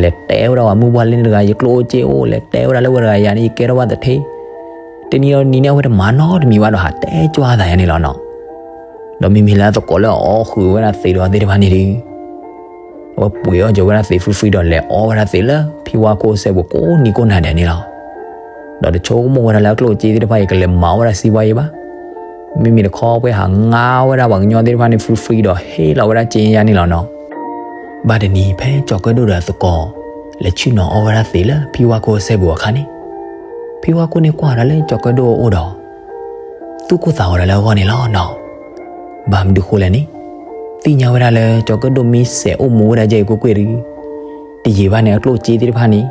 လဲၤတဲဝဲဒၣ်ပှၤမုၢ်ပှၢ်လၢနတဂၤ ယကျိၣ်အိၣ်စ့အိၣ်, လဲၤတဲဝဲဒၣ်လၢဝဲတဂၤယၤန့ၣ် ယကဲထီၣ်ဘၣ်သထ့. တနံၤဒီးတနံၤန့ၣ် အဝဲတမၤနီတမံၤဘၣ်ဒီး ဟးတဲကွၢ်သးယၤန့ၣ်လီၤနီၤ. ဒီးမ့မ့ၢ်လၢအသကိးလၢအအီဃုာ်ဝဲဒၣ်သ့ၣ်ဒီးသ့ၣ်တဖၣ်န့ၣ်ဒီး အဝဲပှ့ၤအီၣ်ကၠီၤဝဲဒၣ်သ့ၣ် free free ဒီးလဲၤအီဝဲဒၣ်သ့ၣ်လၢဖံဝါခိၣ်စဲပူၤကိးနံၤကိးနၤဒဲးန့ၣ်လီၤ. ဒီးတဆိကမိၣ်ဝဲဒၣ်လၢအကျိၣ်အစ့သ့ၣ်တဖၣ် ယကလဲၤမၤအီၣ်ဝဲဒၣ်စံးဝါယဲဘၣ်. မ့မ့ၢ်တခီပှဲၤဟးငါဝဲဒၣ်ပှၤကညီသ့ၣ်တဖၣ်န့ၣ် free free ဒီးဟ့ၣ်လီၤဝဲဒၣ်စ့ယါန့ၣ်လီၤနီၤ. ဘၣ်တနံၤဖဲကၠီၤကၢၣ်ဒိၣ်ဒီးအသကိး လဲၤဆ့ၣ်နီၤအီဝဲဒၣ်သ့ၣ်လၢဖံဝါခိၣ်စဲပူၤအခါန့ၣ်, ဖံဝါခိၣ်န့ၣ်ကွၢ်ဒီးလၢကၠီၤကၢၣ်ဒိၣ်အအိၣ်ဒီး သူၣ်ကိၢ်သးဂီၤဒီးလၢအဂီၢ်န့ၣ်လီၤနီၤ. ဘၣ်မနုၤဃိလဲၣ်န့ၣ်, သ့ၣ်ညါဝဲဒၣ်လၢကၠီၤကၢၣ်ဒိၣ်မ့ၢ်စဲးအိၣ်မူဝဲဒၣ်ယဲအံၤကွ့ၢ်ကွ့ၢ်ဒီး တယံာ်ဘၣ်န့ၣ် အကျိၣ်စ့သ့ၣ်တဖၣ်န့ၣ်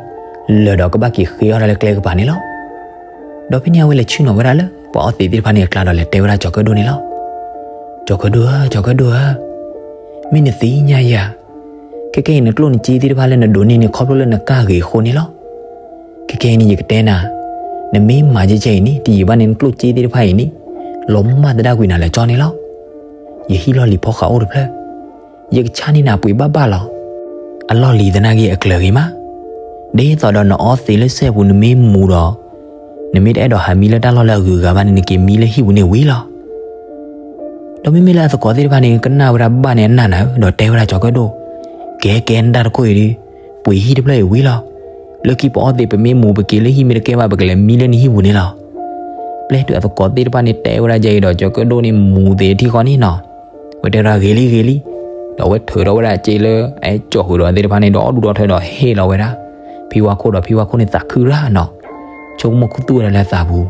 လၢာ်ဒီးကဘၣ်က့ၤဃ့အီၣ်တၢ်လၢကျဲကပၤန့ၣ်လီၤ. ဒီးဖဲန့ၣ်အဝဲလဲၤဆ့ၣ်နီၤဝဲဒၣ်လၢပှၤအီသံးသ့ၣ်တဖၣ်န့ၣ်အကျါဒီးလဲၤတဲဝဲဒၣ်ကၠီၤကၢၣ်ဒိၣ်န့ၣ်လီၤ. ကၠီၤကၢၣ်ဒိၣ်ဧၢ, ကၠီၤကၢၣ်ဒိၣ်ဧၢ, မ့ၢ်နသ့ၣ်ညါယၤ, ခဲကဲအံၤနကျိၣ်နစ့သ့ၣ်တဖၣ်လၢနဒိးန့ၢ်န့ၣ် ခီဖျိလၢနကၢ်ဂ့ၤအဃိန့ၣ်လီၤ. ခဲကဲအံၤန့ၣ် ယကတဲနၤ, နမ့ၢ်မၤကဲကဲအံၤန့ၣ် တယံာ်ဘၣ်န့ၣ် နကျိၣ်စ့သ့ၣ်တဖၣ်အံၤန့ၣ် လီၤမၢ်သဒၣ်ကွံာ်နၤလၢာ်ကၠီန့ၣ်လီၤ. ယဟံၣ်လီၢ်လံၤဖီဃးအိၣ်တဖျၢၣ်, ယကဆါန့ၢ်နၤပှ့ၤဘၣ်ဘၣ်လီၤ. အလီၢ်လံၤသနာ်က့အကျၢၤဂ့ၤမး, ဒ်သိးဒီးနအီသံးလၢစဲပူၤနမ့ၢ်မူဒီး နမ့ၢ်တအဲၣ်ဒိးဟးမံလၢတၢ်လီၢ်လၢအဂုၤအဂၤဘၣ်န့ၣ် နက့ၤမံလၢဟံၣ်ပူၤန့ၣ်ဝံၤလီၤ. ဒီးမ့မ့ၢ်လၢအသကိးသ့ၣ်တဖၣ်န့ၣ် ကနၣ်ဝဲဒၣ်ဘၣ်န့ၣ်အနၢ်နၤဧၢ, ဒီးတဲဝဲဒၣ်ကၠီၤကၢၣ်ဒိၣ်, ကဲကဲနတၢ်တခိၣ်အံၤဒီး ပှ့ၤဟံၣ်တဖျၢၣ်အံၤဝံၤလီၤ. လၢခံပအီသံးပမ့ၢ်မူပက့ၤလၢဟံၣ်မ့ၢ်တကဲဘၣ် ပကလဲၤမံလၢနဟံၣ်ပူၤန့ၣ်လီၤ. ပျဲတုၤအသကိးသ့ၣ်တဖၣ်န့ၣ်တဲဝဲဒၣ်ယဲအံၤဒီး ကၠီၤကၢၣ်ဒိၣ်န့ၣ်မူသံးထံၣ်ဃီန့ၣ်နီၤ, ဝဲတဲဝဲဒၣ်ဂ့ၤလံဂ့ၤလံ, ဒီးဝဲထုးထီၣ်ဝဲဒၣ်စ့လၢအကၠီၤဃုာ်ဒီးသ့ၣ်တဖၣ်န့ၣ်ဒီး အီၣ်ဒူၣ်ဒီထၢဒီးဟ့ၣ်လီၤဝဲဒၣ် ဖံဝါခိၣ်ဒီး ဖံဝါခိၣ်န့ၣ်သးခုရၣ်နီၤ, ဆိကမိၣ်ခူသူၣ်ဝဲဒၣ်လၢအသးပူၤ,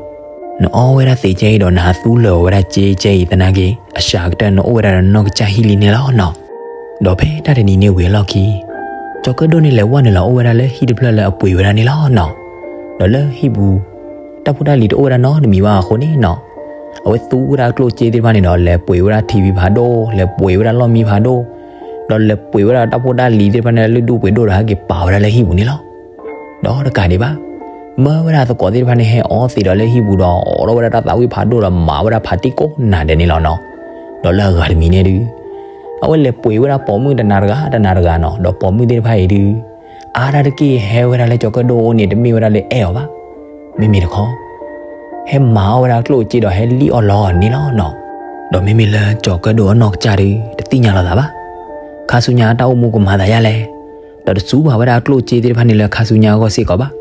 နအီဝဲဒၣ်သံးကဲအံၤဒီး နဟးသူလၢာ်ဝဲဒၣ်စ့ကဲအံၤသနာ်က့ အစှၤကတၢၢ်နအိၣ်ဝဲဒၣ်ဒီးနီၢ်ကစၢ်ဟံၣ်လံန့ၣ်လီၤနီၤ. ဒီးဖဲတၢ်တနံၤန့ၣ်ဝံၤအလီၢ်ခံ, ကၠီ ကၠီၤကၢၣ်ဒိၣ်န့ၣ် လဲၤဝဲနုာ်လီၤအိၣ်ဝဲဒၣ်လၢဟံၣ်တဖျၢၣ်လၢအပှ့ၤဝဲဒၣ်န့ၣ်လီၤနီၤ. ဒီးလၢဟံၣ်ပူၤ တၢ်ဖိတၢ်လံၤတအိၣ်ဝဲဒၣ်နီတမံၤဘၣ်အဃိန့ၣ်နီၤ, အဝဲသူဝဲဒၣ်ကျိၣ်စ့သ့ၣ်တဖၣ်န့ၣ်ဒီး လဲၤပှ့ၤဝဲဒၣ်ထံဝံၤဖးဒိၣ်, လဲၤပှ့ၤဝဲဒၣ်လီၢ်မံဖးဒိၣ်, ဒီးလဲၤပှ့ၤဝဲဒၣ်တၢ်ဖိတၢ်လံၤသ့ၣ်တဖၣ်န့ၣ်လၢလုၢ်ဒိၣ်ပှ့ၤဒိၣ်ဒီး ဟဲက့ၤပာ်ဝဲဒၣ်လၢဟံၣ်ပူၤန့ၣ်လီၤ. ဒီးတကးဒံးဘၣ်, မၢဝဲဒၣ်သကိးသ့ၣ်တဖၣ်န့ၣ် ဟဲအီသံးဒီးလၢဟံၣ်ပူၤဒီး အိးထီၣ်ဝဲဒၣ်တၢ်သးဝံၣ်ဖးဒိၣ်ဒီး မၤဝဲဒၣ်ဖးတံၢ်ကိးနၤဒဲးန့ၣ်လီၤနီၤ. ဒီးလၢအဂၤတမံၤန့ၣ်ဒုး အဝဲလဲၤပှ့ၤဝဲဒၣ်ပိာ်မုၣ်တနၤတဂၤတနၤတဂၤနီၤ, ဒီးပိာ်မုၣ်သ့ၣ်တဖၣ်အံၤဒုး အါတက့ၢ်ဟဲဝဲဒၣ်လၢကၠီၤကၢၣ်ဒိၣ်အအိၣ်န့ၣ် တမ့ၢ်ဝဲဒၣ်လၢအဲၣ်အီၤဘၣ်, မ့မ့ၢ်တခီ ဟဲမၤအီၣ်ဝဲဒၣ်ကျိၣ်စ့ဒီးဟဲလံၣ်အီၣ်လီအီၤန့ၣ်လီၤနီၤ. ဒီးမ့မ့ၢ်လၢကၠီၤကၢၣ်ဒိၣ်အနီၢ်ကစၢ်ဒုး တသ့ၣ်ညါလီၤသးဘၣ်. ခါဆူညါအတၢ်အိၣ်မူကမၤသးဒ်လဲၣ်, ဒီးတစူးဘၣ်ဝဲဒၣ်အကျိၣ်စ့သ့ၣ်တဖၣ်န့ၣ်လၢခါဆူညါအဂီၢ်စ့ၢ်ကီးဘၣ်.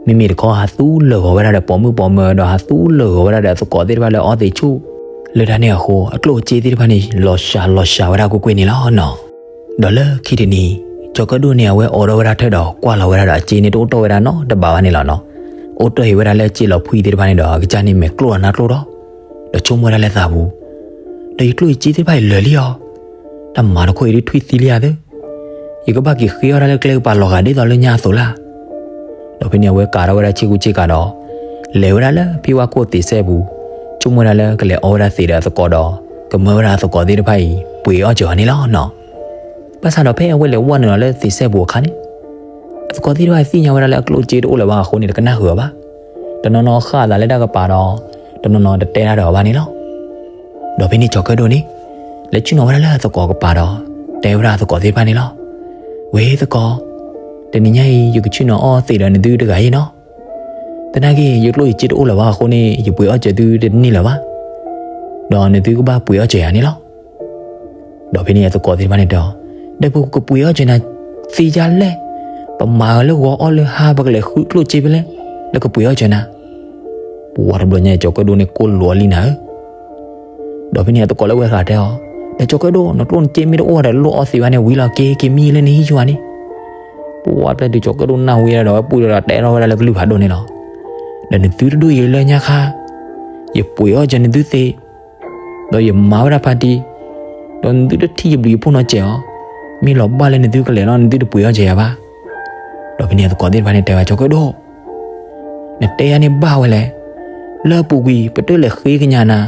မ့မ့ၢ်တခီဟးသူလၢာ်ဂီၤဝဲဒၣ်ဒီးပိာ်မုၣ်ပိာ်မၢၤ ဒီးဟးသူလၢာ်ဂီၤဝဲဒၣ်ဒီးသကိးသ့ၣ်တဖၣ်လၢအီသံးဆူၣ်, လၢတၢ်န့ၣ်အဃိ အကျိၣ်အစ့သ့ၣ်တဖၣ်န့ၣ် လီၤစှၤလီၤစှၤဝဲဒၣ်ကွ့ၢ်ကွ့ၢ်န့ၣ်လီၤနီၤ. ဒီးလၢခံတနံၤ ကၠီၤကၢၣ်ဒိၣ်န့ၣ် အဝဲအိးထီၣ်ဝဲဒၣ်ထၢၣ်ဒီးကွၢ်လီၤဝဲဒၣ်ဒီးအစ့န့ၣ် တအိၣ်တီၢ်ဝဲဒၣ်နီတဘးဘၣ်န့ၣ်လီၤနီၤ. အိၣ်တ့ၢ်ဝဲဒၣ်လၢအစ့လီၤဖှံသ့ၣ်တဖၣ်န့ၣ်ဒီး အကစၢ်န့ၣ်မဲာ်ကျိၣ်ဒီးနါကျိၣ်ဒီး ဒီးဆိကမိၣ်ဝဲဒၣ်လၢသးပူၤ, ဒီးယကျိၣ်ယစ့သ့ၣ်တဖၣ်အံၤလၢာ်လံအီၤ, တၢ်မၤတခီအံၤဒုးထွံၣ်သံလံဧါသၢ, ယကဘၣ်က့ၤဃ့အီၣ်ဒၣ်လၢကျဲကပၤလီၤဂာ်ဒ်သိးလၢညါအသိးလၢ ဒီးဖဲန့ၣ် အဝဲကးထီၣ်ဝဲဒၣ်ဆ့ကူဆ့ကၤဒီး လဲၤဝဲဒၣ်လၢဖံဝါခိၣ်သ့းစဲပူၤ, ဆိကမိၣ်ဝဲဒၣ်လၢကလဲၤအီဝဲဒၣ်သံးဒီးအသကိးဒီး ကမၢဝဲဒၣ်အသကိးသ့ၣ်တဖၣ်အံၤ ပှ့ၤအီၣ်စၢၤအီၤန့ၣ်လီၤနီၤ. ဘၣ်ဆၣ်ဒီးဖဲအဝဲလဲၤဝဲနုာ်လီၤလၢသ့းစဲပူၤအခါန့ၣ် အသကိးသ့ၣ်တဖၣ်သ့ၣ်ညါဝဲဒၣ်လၢအကျိၣ်စ့တအိၣ်လၢၤဘၣ်အဃိန့ၣ် တကနၣ်ဃုာ်အီၤဘၣ်. တနီၤနီၤဃၣ်အသးလၢတၢ်ကပၤဒီး တနီၤနီၤတတဲတၢ်ဒီးအီၤဘၣ်န့ၣ်လီၤ. ဒီးဖဲန့ၣ်ကၠီၤကၢၣ်ဒိၣ်န့ၣ် လဲၤဆ့ၣ်နီၤဝဲဒၣ်လၢအသကိးကပၤဒီး တဲဝဲဒၣ်အသကိးသ့ၣ်တဖၣ်န့ၣ်လီၤ. ဝဲသကိး, တနံၤညါအံၤ ယကဆ့ၣ်နီၤအီသံးဒီးနသုတဂၤအံၤနီၤ. သနာ်က့ ယကျိၣ်ယစ့တအိၣ်လၢၤဘၣ်အဃိန့ၣ် ယပှ့ၤအီၣ်စၢၤသုတန့ၢ်လၢၤဘၣ်. ဒီးနသုကဘၣ်ပှ့ၤအီၣ်စၢၤယၤန့ၣ်လီၤ. ဒီးဖဲန့ၣ်အသကိးသ့ၣ်တဖၣ်န့ၣ်တဲအီၤ, ဒီးပကပှ့ၤအီၣ်စၢၤနၤသ့ယါလဲၣ်, ပမၤဂၤလၢဂီၤအီၣ်လၢဟါ ပကလဲၤဃုကျိၣ်စ့ဖဲလဲၣ်, လၢကပှ့ၤအီၣ်စၢၤနၤ. ပှၤတဘျီညါအံၤ ကၠီၤကၢၣ်ဒိၣ်န့ၣ်ကိၢ်လိာ်အီၤလံနၤဧၢ. ဒီးဖဲန့ၣ်အသကိးလၢဝဲဃးတဲအီၤ, ဒီးကၠီၤကၢၣ်ဒိၣ် နကျိၣ်နစ့မ့ၢ်တအိၣ်ဒီး လိၣ်အီသံးဘၣ်န့ၣ် ဝံၤလီၤက့ၤ က့ၤမံလၢနဟံၣ်ယွၤန့ၣ်. ပှၤဖဲတုၤကၠီၤကၢၣ်ဒိၣ်နၢ်ဟူဝဲဒီး ဝဲပူၤဒီးတဲထီၣ်ဝဲဒၣ်လၢကလုၢ်ဖးဒိၣ်န့ၣ်လီၤ. ဒီးနသုတဒိၣ်ယၤလၢညါခါ, ယပှ့ၤအီၣ်စၢၤနသုသ့, ဒီးယမၤဝဲဒၣ်ဖါတံၢ်, ဒီးနသုတထံၣ်ယဘျုးယဖှိၣ်နီတစဲးအီၤ, မ့ၢ်လီၤဘၣ်လၢနသုကလဲၤလီၤ နသုတပှ့ၤအီၣ်စၢၤယၤဘၣ်. ဒီးဖဲန့ၣ်အသကိးသ့ၣ်တဖၣ်န့ၣ်တဲဝဲ ကၠီၤကၢၣ်ဒိၣ် နတဲယၤန့ၣ်ဘၣ်ဝဲလဲၣ်. လၢအပူၤကွံာ် ပတလဲၤဃ့ကညးနၤ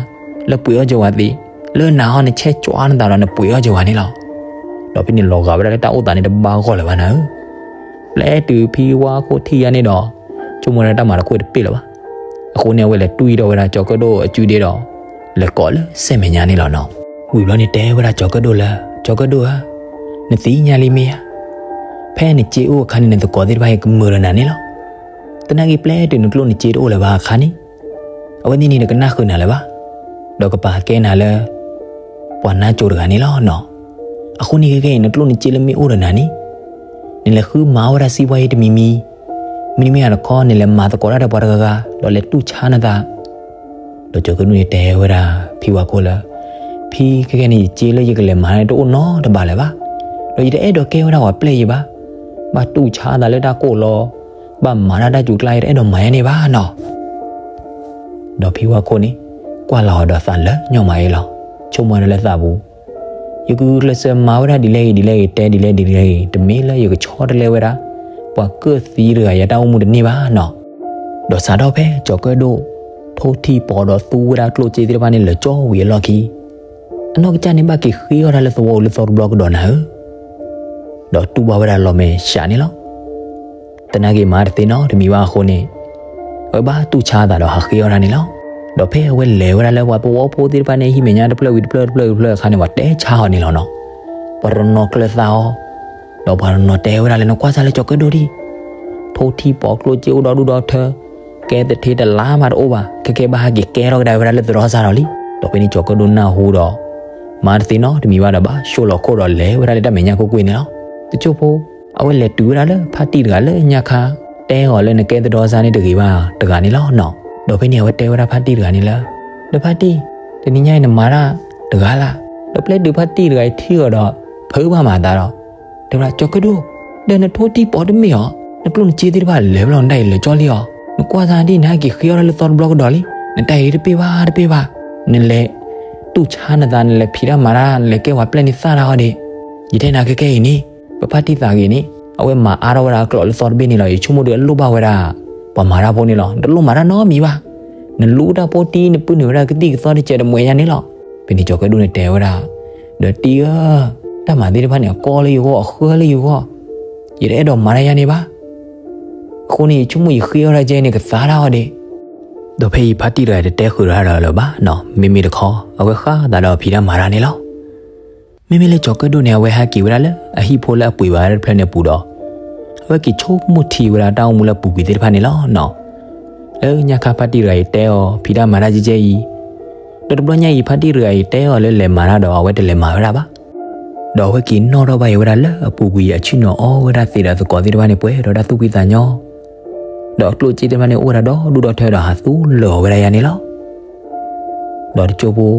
လၢပှ့ၤအီၣ်စၢၤဝဲသ့ၣ်, လၢနၤဟီနဆဲးကွၢ်နသးဒီးနပှ့ၤအီၣ်စၢၤဝဲန့ၣ်လီၤ. ဒီးဖဲန့ၣ်လီၤဂာ်ဝဲဒၣ်လၢတၢ်အိၣ်သးန့ၣ်တဘၣ်ဂီၢ်လၢၤဘၣ်နၤဧၢ. ပျဲတုၤဖံဝါခိၣ်ထံၣ်ယါန့ၣ်ဒီး ဆိကမိၣ်ဝဲဒၣ်တၢ်မၤတခိၣ်တပ့ၢ်လၢၤဘၣ်. အဃိန့ၣ် အဝဲလဲၤတွံၢ်ထီၣ်ဝဲဒၣ်ကၠီၤကၢၣ်ဒိၣ်အစုဒ့ဒီး လဲၤကိးလၢစဲမဲာ်ညါန့ၣ်လီၤနီၤ. ဝံၤဘျီန့ၣ်တဲဝဲဒၣ်ကၠီၤကၢၣ်ဒိၣ်လၢ ကၠီၤကၢၣ်ဒိၣ်ဧၢ, နသ့ၣ်ညါလံမ့ၢ်ဧါ. ဖဲနစ့အိၣ်အခါန့ၣ် နသကိးသ့ၣ်တဖၣ်အံၤကမုာ်ဒီးနၤန့ၣ်လီၤ. သနာ်က့ ပျဲတုၤနကျိၣ်နစ့တအိၣ်လၢၤဘၣ်အခါန့ၣ် အဝဲသ့ၣ်န့ၣ်တကနၣ်ဃုာ်နၤလၢၤဘၣ်, ဒီးကပာ်ကဲနၤလၢ ပှၤနါစိၤတဂၤန့ၣ်လီၤနီၤ. အဃိန့ၣ်ခဲကဲအံၤ နကျိၣ်နစ့လၢမ့ၢ်အိၣ်ဒီးနၤန့ၣ် နလဲၤဃုမၤဝဲဒၣ်စံးပှၤအံၤတမံၤမံၤ, မ့တမ့ၢ်တခီ နလဲၤမၤသကိးတၢ်ဒီးပှၤတဂၤဂၤ ဒီးလဲၤတူၢ်ဆါနသး. ဒီးကၠီၤကၢၣ်ဒိၣ်န့ၣ်တဲဝဲဒၣ်ဖံဝါခိၣ်လၢ ဖံခဲကဲန့ၣ် ယစ့လၢယကလဲၤမၤန့ၣ်တအိၣ်နီတဘးလၢၤဘၣ်, ဒီးယတအဲၣ်ဒိးကဲဝဲဒၣ်ပှၤပျဲၢ်ယဘၣ်, ဘၣ်တူၢ်ဆါသးလၢတၢ်ကိၢ်လီၤ, ဘၣ်မၤတၢ်တၢ်စူၤကျါ ယတအဲၣ်ဒိးမၤယါန့ၣ်ဘၣ်နီၤ. ဒီးဖံဝါခိၣ်န့ၣ် ကွၢ်လီၤအီၤဒီးသးလၢညီမးအံၤလီၤ. ဆိကမိၣ်ဝဲဒၣ်လၢသးပူၤ, ယကဂုာ်ကျဲးစၢးမၤဝဲဒၣ်ဒ်လဲၣ်ဂ့ၤဒ်လဲၣ်ဂ့ၤ တဲဒ်လဲၣ်ဒ်လဲၣ်ဂ့ၤ တမ့ၢ်လၢယကဆီတလဲဝဲဒၣ် ပှၤကၢၣ်သံတဂၤအံၤအတၢ်အိၣ်မူတန့ၢ်ဘၣ်နီၤ. ဒီးစးထီၣ်ဖဲကၠီၤကၢၣ်ဒိၣ် ထိထံပီးဒီးသူဝဲဒၣ်ကျိၣ်စ့သ့ၣ်တဖၣ်န့ၣ် လၢာ်ကၠီဝံၤအလီၢ်ခံ အနီၢ်ကစၢ်န့ၣ်ဘၣ်က့ၤဃ့အီၣ်တၢ်လၢသဝီအူၤလၢသီတဘျီကဒီးနၤဧၢ. ဒီးတူၢ်ဘၣ်ဝဲဒၣ်လီၤမဲာ်ဆှးန့ၣ်လီၤ. သနာ်က့မၤတသ့နီတမံၤဘၣ်အဃိန့ၣ် အဝဲဘၣ်တူၢ်ဆါသးဒီးဟးဃ့အီၣ်တၢ်န့ၣ်လီၤ. ဒီးဖဲအဝဲလဲၤဝဲဒၣ်လၢပှၤသဝီဖိသ့ၣ်တဖၣ်န့ၣ် ဟံၣ်မဲာ်ညါတဖျၢၣ်ဝံၤတဖျၢၣ်တဖျၢၣ်တဖျၢၣ်အခါန့ၣ် ပှၤတဲဆါအီၤန့ၣ်လီၤနီၤ. ပှၤတနီၤကျၢၤသးအီၤ, ဒီးပှၤတနီၤတဲဝဲဒၣ်လၢနကွၢ်စၢ်လၢကၠီၤကၢၣ်ဒိၣ်ဒံး, ထိထံပီးကျိၣ်စ့အိၣ်ဒီဒူၣ်ဒီထၢ, ကဲသထ့တလါမးတအိၣ်ဘၣ်, ခဲကဲဘၣ်ဟဲက့ၤကဲထီၣ်ကဒါဝဲဒၣ်လၢသရီစါဒီးလံ. ဒီးဖဲန့ၣ်ကၠီၤကၢၣ်ဒိၣ်နၢ်ဟူဒီး မၤတသ့နီတမံၤဘၣ်ဒီးဘၣ်ဆိၣ်လီၤခိၣ်ဒီးလဲၤဝဲဒၣ်လၢတၢ်မဲာ်ညါကွ့ၢ်ကွ့ၢ်န့ၣ်လီၤ. တစိၢ်ဖိ အဝဲလဲၤတုၤဝဲဒၣ်လၢဖါတံၢ်တဂၤလၢညါခါ တဲအီၤလၢနကဲသရီစါန့ၣ်တဂ့ၤဘၣ်တဂၤန့ၣ်လီၤနီၤ. ဒီးဖဲန့ၣ် အဝဲတဲဝဲဒၣ်ဖါတံၢ်တဂၤန့ၣ်လၢ ဒီးဖါတံၢ်, တနံၤညါအံၤနမၤတၢ်တဂၤလၢ်. ဒီးပျဲတုၤဖါတံၢ်တဂၤအံၤထံၣ်အီၤဒီး ဖုးဘၣ်မၤသးဒီး တဲဝဲဒၣ် ကၠီၤကၢၣ်ဒိၣ်, ဒီးနထိထံပီးတမ့ၢ်အီၤ, နကျိၣ်နစ့သ့ၣ်တဖၣ်လဲၤဘၣ်လီၤနဒၣ်အံၤလၢာ်ကၠီလံအီၤ, နကွၢ်စၢ်ဒ်နဟဲက့ၤဃ့အီၣ်တၢ်လၢသီတဘျီကဒီးလံ. နတၢ်အံၤတပ့ၢ်ဘၣ်တပ့ၢ်ဘၣ်, နလဲၤတူၢ်ဆါနသး နလဲၤဖံးတၢ်မၤတၢ် နလဲၤကဲပှၤပျဲၢ်န့ၣ်သၣ်တၢ်အီၤဒံး. ယတဲနၤခဲကဲအံၤန့ၣ် ပဖါတံၢ်သးဂ့ၤန့ၣ် အဝဲမၤအါထီၣ်ဝဲဒၣ်အကျိးလၢသီတဘ့ၣ်န့ၣ်လီၤ. ယဆိကမိၣ်ဒီးအလိၣ်ဘၣ်ဝဲဒၣ် ပှၤမၤတၢ်ဖိန့ၣ်လီၤ. နတလိၣ်မၤတၢ်နီတမံၤဘၣ်. နလူတၢ်ဖိတံၢ် နပုၢ်နုာ်ဝဲဒၣ်ကသံၣ်ကသီတစဲးတမှဲၤညါန့ၣ်လီၤ. ဖဲန့ၣ်ကၠီၤကၢၣ်ဒိၣ်န့ၣ်တဲဝဲဒၣ်, ဒီးတံၢ်ဧၢ, တၢ်မၤသ့ၣ်တဖၣ်န့ၣ် အကီလၢယဂီၢ် အဃၢလၢယဂီၢ်, ယတအဲၣ်ဒိးမၤတၢ်ယါန့ၣ်ဘၣ်. အဃိန့ၣ် ယဆိကမိၣ်ယဃ့အီၣ်တၢ်ကဲအံၤန့ၣ် ကသါတၢ်အီၤဒ့ၣ်. ဒီးဖဲအံၤဖါတံၢ်တဂၤတတဲဃုာ်တၢ်ဒီးလၢၤဘၣ်နီၤ, မ့မ့ၢ်တခီ အဝဲဃၣ်သးဒီးဖံးတၢ်မၤတၢ်န့ၣ်လီၤ. မ့မ့ၢ်လၢကၠီၤကၢၣ်ဒိၣ်န့ၣ် အဝဲဟဲက့ၤဝဲဒၣ်လၢအဟံၣ်ဖိလၢအပှ့ၤဘၣ်ဝဲဒၣ်တဖျၢၣ်န့ၣ်အပူၤဒီး အဝဲက့ၤဆိကမိၣ်ထံဝဲဒၣ်တၢ်အိၣ်မူလၢအပူၤကွံာ်သ့ၣ်တဖၣ်န့ၣ်လီၤနီၤ. လၢညါခါဖါတံၢ်တဂၤအံၤတဲအီၤ ဖံးတၢ်မၤတၢ်ကဲကဲအံၤ, ဒီးတဘျီညါအံၤ ဖါတံၢ်တဂၤအံၤတဲအီၤလၢလဲၤမၤတၢ်ဒီး အဝဲတလဲၤမၤဝဲဒၣ်ဘၣ်. ဒီးအဝဲက့ၤနီၣ်ထီၣ်ဘၣ်အံၤဝဲဒၣ်လၢအပူၤကွံာ်အဆ့ၣ်နီၤအီဝဲဒၣ်သ့ၣ်ဒီးသကိးသ့ၣ်တဖၣ်န့ၣ် ပှဲၤဒီးတၢ်သူၣ်ဖှံသးညီ ဒီးအကျိၣ်အစ့သ့ၣ်တဖၣ်န့ၣ်အိၣ်ဝဲဒၣ်ဒီဒူၣ်ဒီထၢဒီးဟးသူလၢာ်အီၤဝဲဒၣ်ယါန့ၣ်လီၤ. ဒီးတကၠိဖိ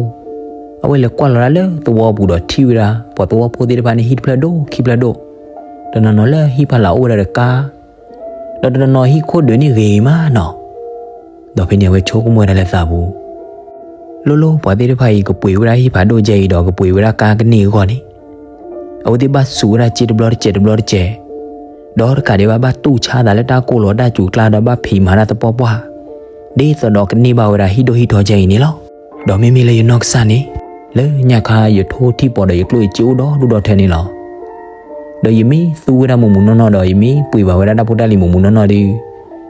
အဝဲလဲၤကွၢ်လီၤဒၣ်လၢသဝီပူၤဒီးထံၣ်ဝဲဒၣ် ပှၤသဝီဖိသ့ၣ်တဖၣ်န့ၣ် ဟံၣ်တဖျၢၣ်ဒိၣ်ခံဖျၢၣ်ဒိၣ်, တနီၤနီၤလၢဟံၣ်ဖီလာ်အိၣ်ဝဲဒၣ်ဒီးကါ, ဒီးတနီၤနီၤဟံၣ်ခိၣ်ဒုးန့ၣ်ဂ့ၤမးနီၤ. ဒီးဖဲန့ၣ်အဝဲဆိကမိၣ်ဝဲဒၣ်လၢသးပူၤ လိၣ်လိၣ်ပှၤသ့ၣ်တဖၣ်အံၤ ကပှ့ၤဝဲဒၣ်ဟံၣ်ဖးဒိၣ်ကဲအံၤဒီး ကပှ့ၤဝဲဒၣ်ကါကန့ၢ်အဂီၢ်န့ၣ်, အဝဲသ့ၣ်ဘၣ်စူးဝဲဒၣ်စ့တဘျီတစဲးတဘျီတစဲး, ဒီးတကးဒံးဘၣ် ဘၣ်တူၢ်ဆါသးလၢတၢ်ကိၢ်လီၤတၢ်စူၤကျါဒီး ဘၣ်ဖံးမၤတၢ်သပှၢ်ပှၢ်, ဒ်သိးဒီးကန့ၢ်ဘၣ်ဝဲဒၣ်ဟံၣ်ဒိၣ်ဟံၣ်ထီကဲအံၤန့ၣ်လီၤ. ဒီးမ့မ့ၢ်လၢယနီၢ်ကစၢ်န့ၣ်, လၢညါခါယထိထံပီၤဒီးယကျိၣ်ယစ့အိၣ်ဒီဒူၣ်ဒီထၢန့ၣ်လီၤ. ဒီးယမ့ၢ်သူဝဲဒၣ်မုာ်မုာ်နီၢ်နီၢ်ဒီး ယမ့ၢ်ပှ့ၤဘၣ်ဝဲဒၣ်တၢ်ဖိတၢ်လံၤမုာ်မုာ်နီၢ်နီၢ်ဒီး,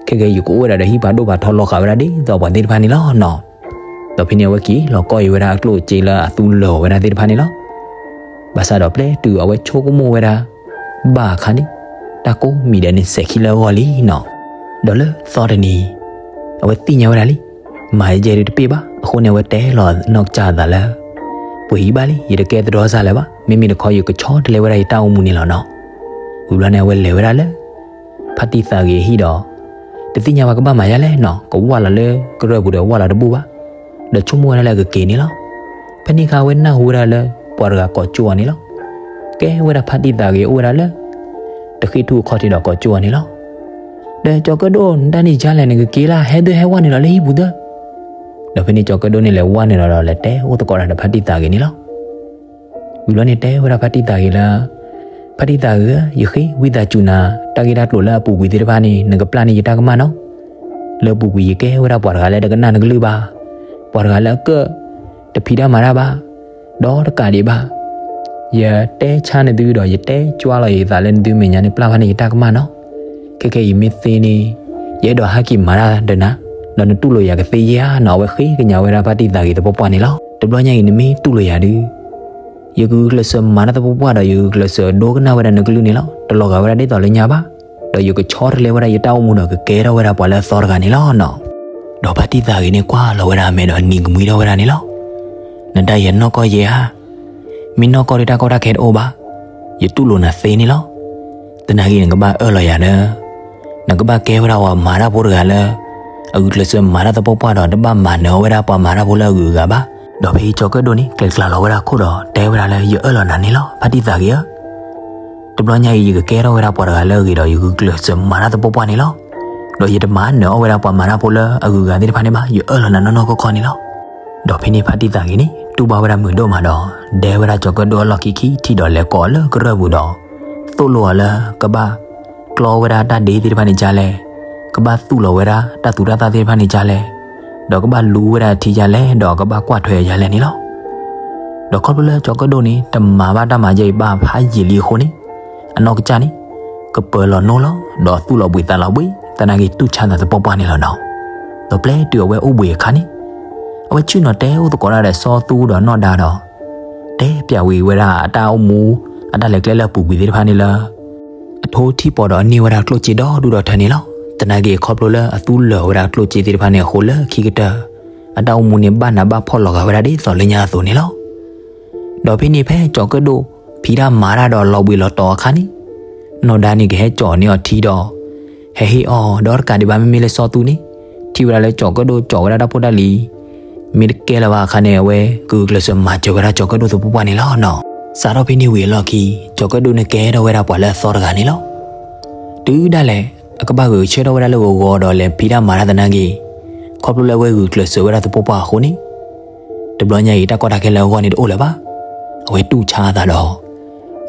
ခဲကဲယကအိၣ်ဝဲဒၣ်ဒီးဟံၣ်ဖးဒိၣ်ဖးထီလီၤဃာ်ဝဲဒၣ်ဒ်သိးပှၤသ့ၣ်တဖၣ်န့ၣ်လီၤနီၤ. ဒီးဖဲန့ၣ်အဝဲက့ၤလီၤကီအံၤဝဲဒၣ်အကျိၣ်အစ့လၢအသူလၢာ်အီၤဝဲဒၣ်သ့ၣ်တဖၣ်န့ၣ်လီၤ. ဘၣ်ဆၣ်ဒီးပျဲတုၤအဝဲဆိကမိၣ်ဝဲဒၣ် ဘၣ်အခါန့ၣ်, တၢ်ကိးမံၤဒဲးန့ၣ်စဲးခံလၢအဂီၢ်လံနီၤ. ဒီးလၢသီတနံၤ, အဝဲသ့ၣ်ညါဝဲဒၣ်လံ, မၤယဲဒုးတပ့ၢ်ဘၣ်. အဃိန့ၣ် အဝဲတဲလီၤနီၢ်ကစၢ်အသးလၢ ပှ့ၤအံၤဘၣ်လံ, ယတကဲသတြီၤစၢ်လၢၤဘၣ်. မ့မ့ၢ်တခီယကဆီတလဲဝဲဒၣ်ယတၢ်အိၣ်မူန့ၣ်လီၤနီၤ. ဝံၤဘျီန့ၣ် အဝဲလဲၤဝဲဒၣ်လၢ ဖါတံၢ်သးဂ့ၤအဟံၣ်ဒီး တသ့ၣ်ညါဘၣ်ကဘၣ်မၤယါလဲၣ်နီၤ, ကဝၢ်လီၤလၢကရၢၢ်ပူၤဒီးဝၢ်လီၤတဘူၣ်ဘၣ်, ဒီးဆိကမိၣ်ဝဲဒၣ်လၢအကက့ၤန့ၣ်လီၤ. ဖဲန့ၣ်အခါအဝဲနၢ်ဟူဝဲဒၣ်လၢ ပှၤတဂၤကိးကၠိအီၤန့ၣ်လီၤ. ကဲဝဲဒၣ်ဖါတံၢ်သးဂ့ၤအိၣ်ဝဲဒၣ်လၢ တဃ့ၢ်ထူၣ်အခီၣ်ထံးဒီးကိးကၠိအီၤန့ၣ်လီၤ. ဒီးကၠီၤကၢၣ်ဒိၣ် နတၢ်န့ၣ်ယါလဲၣ် နကက့ၤလၢ ဟဲဒၢဟဲဝဲနုာ်လီၤလၢဟံၣ်ပူၤသၢ. ဒီးဖဲန့ၣ်ကၠီၤကၢၣ်ဒိၣ်န့ၣ်လဲၤဝဲနုာ်လီၤဒီး လဲၤတဲအိၣ်သကိးတၢ်ဒီးဖါတံၢ်သးဂ့ၤန့ၣ်လီၤ. ဝံၤဘျီန့ၣ်တဲဝဲဒၣ်ဖါတံၢ်သးဂ့ၤလၢ ဖါတံၢ်သးဂ့ၤဧၢ, ယဃ့ဝံသးစူၤနၤ, တၢ်ဂ့ၢ်တၢ်ကျိၤလၢအပူၤကွံာ်သ့ၣ်တဖၣ်န့ၣ် နကပျၢ်န့ၢ်ယတၢ်ကမၣ်နီၤ. လၢအပူၤကွံာ်ယကဲဝဲဒၣ်ပှၤတဂၤလၢတကနၣ်နကလုၢ်ဘၣ်, ပှၤတဂၤလၢအကၢၣ် တဖံးတၢ်မၤတၢ်ဘၣ်, ဒီးတကးဒံးဘၣ် ယတဲဆါနသုဒီး ယတဲကွၢ်လီၤယသးလၢနသုမဲာ်ညါန့ၣ် ပျၢ်ဘၣ်န့ၢ်ယတၢ်ကမၣ်နီၤ. ခဲကဲအံၤမ့ၢ်သ့န့ၣ် ယအဲၣ်ဒိးဟဲက့ၤမၤတၢ်ဒီးနၤ, ဒီးနတူၢ်လိာ်ယၤကသ့ဧါနီၤ. အဝဲဃ့ကညးဝဲဒၣ်ဖါတံၢ်သးဂ့ၤသပှၢ်ပှၢ်န့ၣ်လီၤ. တဘျီညါအံၤနမ့ၢ်တူၢ်လိာ်ယၤဒီး ယကဂုာ်ကျဲးစၢးမၤတၢ်သပှၢ်ပှၢ်ဒီး ယကဂုာ်ကျဲးစၢးဒိကနၣ်ဝဲဒၣ်နကလုၢ်န့ၣ်လီၤ. တလီၤဂာ်ဝဲဒၣ်ဒ်သိးလၢညါဘၣ်, ဒီးယကဆီတလဲဝဲဒၣ်ယတၢ်အိၣ်မူဒီး ကကဲထီၣ်ဝဲဒၣ်ပှၤလၢအသီတဂၤန့ၣ်လီၤနီၤ. ဒီးဖါတံၢ်သးဂ့ၤန့ၣ်ကွၢ်လီၤဝဲဒၣ်အမဲာ်ဒီးနံၤကမှံထီၣ်ဝဲဒၣ်န့ၣ်လီၤ. နတၢ်အံၤနီၢ်ကီၢ်ယဲဧါ, မ့ၢ်နီၢ်ကီၢ်ဒီးတၢ်ကီတၢ်ခဲတအိၣ်ဘၣ်, ယတူၢ်လိာ်နၤသ့န့ၣ်လီၤ. သနာ်က့နကဘၣ်အၢၣ်လီၤယၤလၢ နကဘၣ်ကဲဝဲဒၣ်ပှၤမၤတၢ်ဖိတဂၤလၢ အဂုာ်ကျဲးစၢးမၤတၢ်သပှၢ်ပှၢ်ဒီး တဘၣ်မၤနၢၤအီၣ်ဝဲဒၣ်ပှၤမၤတၢ်ဖိလၢအဂုၤအဂၤဘၣ်. ဒီးဖဲအံၤကၠီၤကၢၣ်ဒိၣ်န့ၣ် ကျဲၤကျါလီၤဝဲဒၣ်ခိၣ်ဒီးတဲဝဲဒၣ်လၢ ယအၢၣ်လီၤနၤန့ၣ်လီၤ ဖါတံၢ်သးဂ့ၤဧၢ. တဘျီညါအံၤ ယကကဲထီၣ်ဝဲဒၣ်ပှၤတဂၤလၢအဂ့ၤဒီး ယဂုာ်ကျဲးစၢးမၤတၢ်သပှၢ်ပှၢ်န့ၣ်လီၤ. ဒီးယတမၤနၢၤအီၣ်ဝဲဒၣ်ပှၤမၤတၢ်ဖိလၢအဂုၤအဂၤသ့ၣ်တဖၣ်န့ၣ်ဘၣ်, ယအၢၣ်လီၤနၤနီၢ်နီၢ်ကီၢ်ကီၢ်န့ၣ်လီၤ. ဒီးဖဲန့ၣ်ဖါတံၢ်သးဂ့ၤန့ၣ် တူၢ်ဘၣ်ဝဲဒၣ်မုာ်ဒိၣ်မးဒီး ဒဲဝဲဒၣ်ကၠီၤကၢၣ်ဒိၣ်အလီၢ်ခံခံထံၣ်ဒီးလဲၤကိးအီၤလၢကရၢၢ်ပူၤဒီး သိၣ်လိအီၤလၢကဘၣ် ကျီဝဲဒၣ်တၢ်ဒ့သ့ၣ်တဖၣ်န့ၣ်ကလဲၣ်, ကဘၣ်သူၣ်လီၤဝဲဒၣ်တၢ်သူၣ်တၢ်သၣ်သ့ၣ်တဖၣ်န့ၣ်ကလဲၣ်, ဒီးကဘၣ်လူဝဲဒၣ်ထံကလဲၣ် ဒီးကဘၣ်ကွၢ်ထွဲအီၤကလဲၣ်န့ၣ်လီၤ. ဒီးခီဖျိလၢကၠီၤကၢၣ်ဒိၣ်န့ၣ် တမၤဘၣ်တၢ်မၤယဲအံၤဘၣ်ဖးယံာ်လံအဃိန့ၣ်, အနီၢ်ကစၢ်န့ၣ် ကပၢၤလီၤနိလီၤ ဒီးသူၣ်လီၤဘှံးသးလီၤဘှံး သနာ်က့တူၢ်ဆါသးသပှၢ်ပှၢ်န့ၣ်လီၤနီၤ. ဒီးပျဲတုၤအဝဲအိၣ်ဘှံးအခါန့ၣ်, အဝဲဆ့ၣ်နီၤတဲအိၣ်သကိးတၢ်ဒီးစီၤသူဒီးနီၢ်ဒါဒီး တဲပျးဝံၤဝဲဒၣ်အတၢ်အိၣ်မူ အတၢ်လဲၤကျဲလၢအပူၤကွံာ်သ့ၣ်တဖၣ်န့ၣ်လၢ အထိထံပီၤဒီးအန့ၢ်ဝဲဒၣ်ကျိၣ်စ့ဒီဒူၣ်ဒီထၢန့ၣ်လီၤ. သနာ်က့ခီဖျိလၢအသူလၢာ်ဝဲဒၣ်ကျိၣ်စ့သ့ၣ်တဖၣ်န့ၣ်အဃိလၢခံကတၢၢ် အတၢ်အိၣ်မူန့ၣ်ဘၣ်နးဘၣ်ဖှီၣ်လီၤဂာ်ဝဲဒၣ်ဒ်သိးလၢညါအသိးန့ၣ်လီၤ. ဒီးဖဲန့ၣ်ဖဲကၠီၤကၢၣ်ဒိၣ်ဖံးတၢ်မၤတၢ်ဒီးလီၤဘှံးလီၤတီၤအခါန့ၣ်, နီၢ်ဒါန့ၣ်ကဟဲကၠီၤန့ၢ်အီၤထံဒီး ဟဲဟ့ၣ်အီၤဒီးတကးဒံးဘၣ် မ့မ့ၢ်လၢစီၤသူန့ၣ် ထံၣ်ဝဲဒၣ်လၢကၠီၤကၢၣ်ဒိၣ်ကၠီၤဝဲဒၣ်တၢ်ဖိတၢ်လံၤ မ့ၢ်တကဲလၢၤဘၣ်အခါန့ၣ် အဝဲကဂုာ်ကျဲးစၢးမၤစၢၤဝဲဒၣ်ကၠီၤကၢၣ်ဒိၣ်သပှၢ်ပှၢ်န့ၣ်လီၤနီၤ. စးထီၣ်ဖဲန့ၣ်ဝံၤအလီၢ်ခံ ကၠီၤကၢၣ်ဒိၣ်န့ၣ်ကဲထီၣ်ဝဲဒၣ်ပှၤလၢအသီတဂၤန့ၣ်လီၤ. တုၤဒၣ်လဲာ် အကဘၣ်ဂဲၤဆၢထၢၣ်ဝဲဒၣ်လၢဂီၤဂီၤဒီးလဲၤဖံးတၢ်မၤတၢ်သနာ်က့ ခီဖျိလၢအဝဲဂုာ်ကျဲးစၢးဝဲဒၣ်သပှၢ်ပှၢ်အဃိန့ၣ် တဘျီညါအံၤ တၢ်ကီတၢ်ခဲလၢအဂီၢ်န့ၣ်တအိၣ်လၢၤဘၣ်. အဝဲတူၢ်ဆါအသးဒီး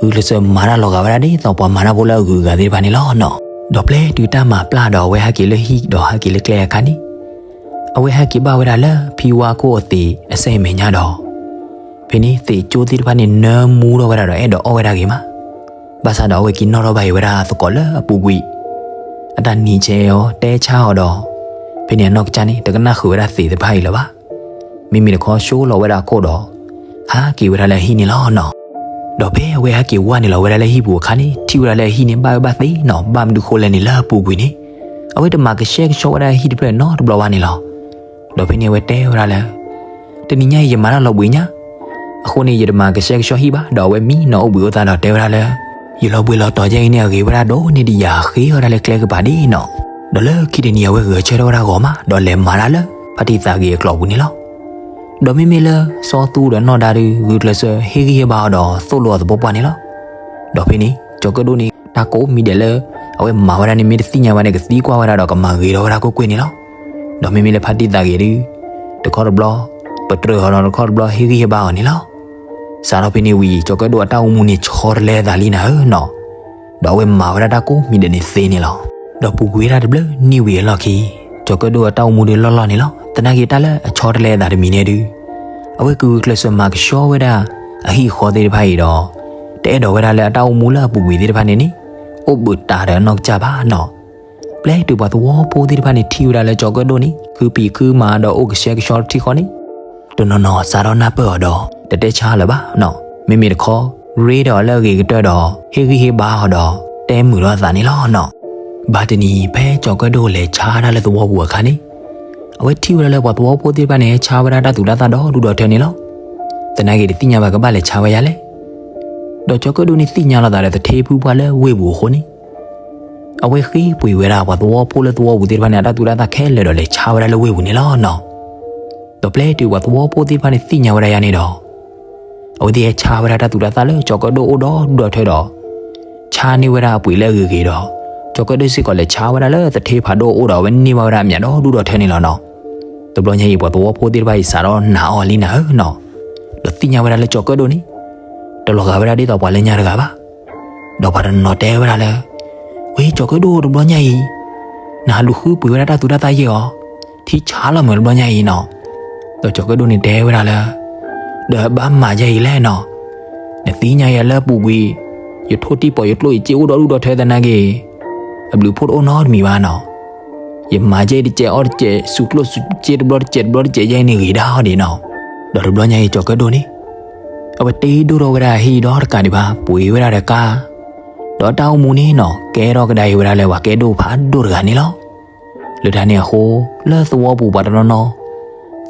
ဂုာ်ကျဲးစၢးမၤတၢ်လီၤဂာ်ဝဲဒၣ်ဒ်သိးပှၤမၤတၢ်ဖိလၢအဂုၤအဂၤသ့ၣ်တဖၣ်န့ၣ်လီၤနီၤ. ဒီးပျဲတုၤတၢ်မၤပျၢ်ဒီးအဝဲဟဲက့ၤလၢဟံၣ်ဒီးဟဲက့ၤလၢကျဲအခါန့ၣ်, အဝဲဟဲက့ၤဘၣ်ဝဲဒၣ်လၢဖံဝါခိၣ်အသ့းအစဲးမဲာ်ညါဒီး, ဖဲန့ၣ်သ့းကၠိသ့ၣ်တဖၣ်န့ၣ်နၢမူထီၣ်ဝဲဒၣ်ဒီးအဲၣ်ဒိးအီၣ်ဝဲဒၣ်ဂ့ၤမး, ဘၣ်ဆၣ်ဒီးအဝဲက့ၤနီၣ်ထီၣ်ဘၣ်အံၤဝဲဒၣ်သကိးလၢအပူၤကွံာ် အတၢ်နံၤဆဲးအီၤတဲဆါအီၤဒီး, ဖဲန့ၣ်အနီၢ်ကစၢ်န့ၣ် တကနၣ်ဃုာ်ဝဲဒၣ်သ့းသ့ၣ်တဖၣ်အံၤလၢၤဘၣ်. မ့မ့ၢ်တခီဆိလီၤဝဲဒၣ်ခိၣ်ဒီး ဟးက့ၤဝဲဒၣ်လၢအဟံၣ်န့ၣ်လီၤနီၤ. ဒီးဖဲအဝဲဟဲက့ၤဝဲနုာ်လီၤဝဲဒၣ်လၢဟံၣ်ပူၤအခါန့ၣ် ထံၣ်ဝဲဒၣ်လၢအဟံၣ်န့ၣ် ဘၣ်အၢဘၣ်သီနီၤ, ဘၣ်မနုၤဃိလဲၣ်န့ၣ် လၢအပူၤကွံာ်န့ၣ် အဝဲတမၤကဆှဲကဆှီဝဲဒၣ်ဟံၣ်တဖျၢၣ်နီတဘျီဘၣ်န့ၣ်လီၤ. ဒီးဖဲန့ၣ်အဝဲတဲဝဲဒၣ်လၢ တနံၤညါအံၤယမၤတၢ်လီၤဘှံးညါ, အဃိန့ၣ် ယတမၤကဆှဲကဆှီဟံၣ်ဘၣ်. ဒီးအဝဲမံနီၤအိၣ်ဘှံးအိၣ်သါဒီးတဲဝဲဒၣ်လၢ ယလီၤဘှံးလီၤတီၤယဲအံၤန့ၣ် အဂ့ၤဝဲဒၣ်ဒိၣ်န့ၢ်ဒံးယၤဃ့အီၣ်ဒၣ်လၢကျဲကပၤဒ်နီၤ. ဒီးလၢခံတနံၤအဝဲဂဲၤဆၢထၢၣ်ဝဲဒၣ်ဂီၤမး ဒီးလဲၤမၤတၢ်လၢ ဖါတံၢ်သးဂ့ၤအကျိာ်ပူၤန့ၣ်လီၤ. ဒီးမ့မ့ၢ်လၢစီၤသူဒီးနီၢ်ဒါဒုး ဂုာ်ကျဲးစၢးဟ့ၣ်ဂံၢ်ဟ့ၣ်ဘါအီၤဒီးသိၣ်လိအီၤသပှၢ်ပှၢ်န့ၣ်လီၤ. ဒီးဖဲန့ၣ် ကၠီၤကၢၣ်ဒိၣ်န့ၣ် တၢ်ကိးမံၤဒဲးလၢ အဝဲမၤဝဲဒၣ်န့ၣ် မ့ၢ်တသ့ၣ်ညါဘၣ်န့ၣ် ကသံကွၢ်ဝဲဒၣ်ဒီးကမၤဂ့ၤထီၣ်ဝဲဒၣ်ကွ့ၢ်ကွ့ၢ်န့ၣ်လီၤ. ဒီးမ့မ့ၢ်လၢဖါတံၢ်သးဂ့ၤဒုး တခီတဘျီ ပတြၢၤအီၤဒီးတခီတဘျီဟ့ၣ်ဂံၢ်ဟ့ၣ်ဘါအီၤန့ၣ်လီၤ. စးထီၣ်ဖဲန့ၣ်ဝံၤ ကၠီၤကၢၣ်ဒိၣ်အတၢ်အိၣ်မူန့ၣ်ဆီတလဲအသးလံနၤဧၢနီၤ. ဒီးအဝဲမၤဝဲဒၣ်တၢ်ကိးမံၤဒဲးန့ၣ်သ့န့ၣ်လီၤ. ဒီးပူၤကွံာ်ဝဲဒၣ်တဘျုးနံၣ်ဝံၤအလီၢ်ခံ ကၠီၤကၢၣ်ဒိၣ်အတၢ်အိၣ်မူဒုးလီၢ်လီၢ်န့ၣ်လီၤ. သနာ်က့တၢ်လၢအဆီတလဲအသးတမံၤန့ၣ်ဒုး အဝဲကဂုာ်ကျဲးစၢးမၤကဆှီဝဲဒၣ် အဟံၣ်အဃီသ့ၣ်တဖၣ်အံၤဒီး တအဲၣ်ဒိးဝဲဒၣ်လၢအတၢ်အိၣ်မူလၢအပူၤကွံာ်သ့ၣ်တဖၣ်န့ၣ်န့ၣ် အိၣ်ဘှံးတၢ်ဒီးအနီၢ်ကစၢ်ဘၣ်နီၤ. ပျဲတုၤပှၤသဝီဖိသ့ၣ်တဖၣ်န့ၣ်ထံၣ်ဝဲဒၣ်လၢကၠီၤကၢၣ်ဒိၣ်န့ၣ် ခုဖံးခုမၤဒီးအိၣ်ကဆှဲကဆှီတထံၣ်ဃီန့ၣ် တနီၤနီၤစးထီၣ်နၢ်ပၢၢ်အီၤဒီး တတဲဆါလၢၤဘၣ်နီၤ. မ့မ့ၢ်တခီ ရ့ဒီးအီၤလၢအဂ့ၤကတၢၢ်ဒီး ဟ့ၣ်ဂံၢ်ဟ့ၣ်ဘါအီၤဒီး တဲမုာ်ထီၣ်အသးန့ၣ်လီၤနီၤ. ဘၣ်တနံၤ ဖဲကၠီၤကၢၣ်ဒိၣ်လဲၤဆါတၢ်လၢသဝီပူၤအခါန့ၣ် အဝဲထံၣ်ဝဲဒၣ်လၢပှၤသဝီဖိသ့ၣ်တဖၣ်န့ၣ် ဆါဝဲဒၣ်တၢ်သူၣ်တၢ်သၣ်ဒီဒူၣ်ဒီထၢန့ၣ်လီၤ. သနာ်က့တသ့ၣ်ညါဘၣ်ကဘၣ်လဲၤဆါဝဲယၤလဲၣ်. ဒီးကၠီၤကၢၣ်ဒိၣ်န့ၣ်သ့ၣ်ညါလီၤသးဒီးသထ့ဖုပှၢ်လၢဝ့ၢ်ပူၤအဃိန့ၣ် အဝဲဃ့ပှ့ၤဝဲဒၣ်ပှၤသဝီဖိလၢသဝီပူၤသ့ၣ်တဖၣ်န့ၣ် အတၢ်သူၣ်တၢ်သၣ်ခဲလၢာ်ဒီးလဲၤဆါဝဲဒၣ်လၢဝ့ၢ်ပူၤန့ၣ်လီၤနီၤ. ဒီးပျဲတုၤပှၤသဝီဖိသ့ၣ်တဖၣ်န့ၣ်သ့ၣ်ညါဝဲဒၣ်ယၤန့ၣ်ဒီး အဝဲသ့ၣ်ဟဲဆါဝဲဒၣ်တၢ်သူၣ်တၢ်သၣ်လၢကၠီၤကၢၣ်ဒိၣ်အိၣ်ဒီဒူၣ်ဒီထၢဒီး ဆါန့ၢ်ဝဲဒၣ်အပှ့ၤလၢအဂ့ၤဂ့ၤဒီး ကၠီၤကၢၣ်ဒိၣ်စ့ၢ်ကီးလဲၤဆါဝဲဒၣ်လၢသထ့ဖးဒိၣ်အအိၣ်ဒီး အဝဲန့ၢ်ဘၣ်ဝဲဒၣ်အမျးဒီဒူၣ်ဒီထၢန့ၣ်လီၤနီၤ. တဘျီညါအံၤပှၤသဝီဖိသ့ၣ်တဖၣ်အံၤစးထီၣ်နာ်အီၤလံနၤဧၢနီၤ. ဒီးသ့ၣ်ညါဝဲဒၣ်လၢကၠီၤကၢၣ်ဒိၣ်န့ၣ် တလီၤဂာ်ဝဲဒၣ်ဒ်သိးပှၤလၢညါတဂၤဘၣ်. ဒီးပှၤတနီၤတဲဝဲဒၣ်လၢ ဝဲကၠီၤကၢၣ်ဒိၣ်တဘျီညါအံၤ နဟးလူၤဃုပှ့ၤဝဲဒၣ်တၢ်သူၣ်တၢ်သၣ်ယဲၢ်အီၤ, ထံဆါလီၤမုာ်တဘျီညါအံၤနီၤ. ဒီးကၠီၤကၢၣ်ဒိၣ်န့ၣ်တဲဝဲဒၣ်လၢ ဒီးဘၣ်မၤယဲၢ်အံၤလဲၣ်နီၤ. နသ့ၣ်ညါယၤလၢအပူၤကွံာ် ယထိၣ်တံၢ်ပီးယကျိၣ်ယစ့အိၣ်ဒီဒူၣ်ဒီထၢသနာ်က့ အဘျုးဖှိၣ်တအိၣ်နီတမံၤဘၣ်နီၤ. ယမၤယဲၢ်အံၤတစဲးအီၣ်တစဲး စူၤကျိၣ်စူၤစ့တဘျီတစဲးတဘျီတစဲးယဲၢ်အံၤန့ၣ်ဂ့ၤဒၣ်အီၤဒံးနီၤ. ဒီးတဘျီညါအံၤကၠီၤကၢၣ်ဒိၣ်န့ၣ် အဝဲတ့ဒိၣ်ထီၣ်ဝဲဒၣ်ဟံၣ်ဒီတကးဒံးဘၣ် ပှ့ၤဝဲဒၣ်ဒီးကါ ဒီးတၢ်အိၣ်မူန့ၣ်နီၤ ကဲထီၣ်ကဒါအံၤဝဲဒၣ်လၢပှၤကဲဒိၣ်ဖးဒိၣ်တဂၤန့ၣ်လီၤ. လၢတၢ်န့ၣ်အဃိ လၢသဝီပူၤပှၤတနီၤနီၤ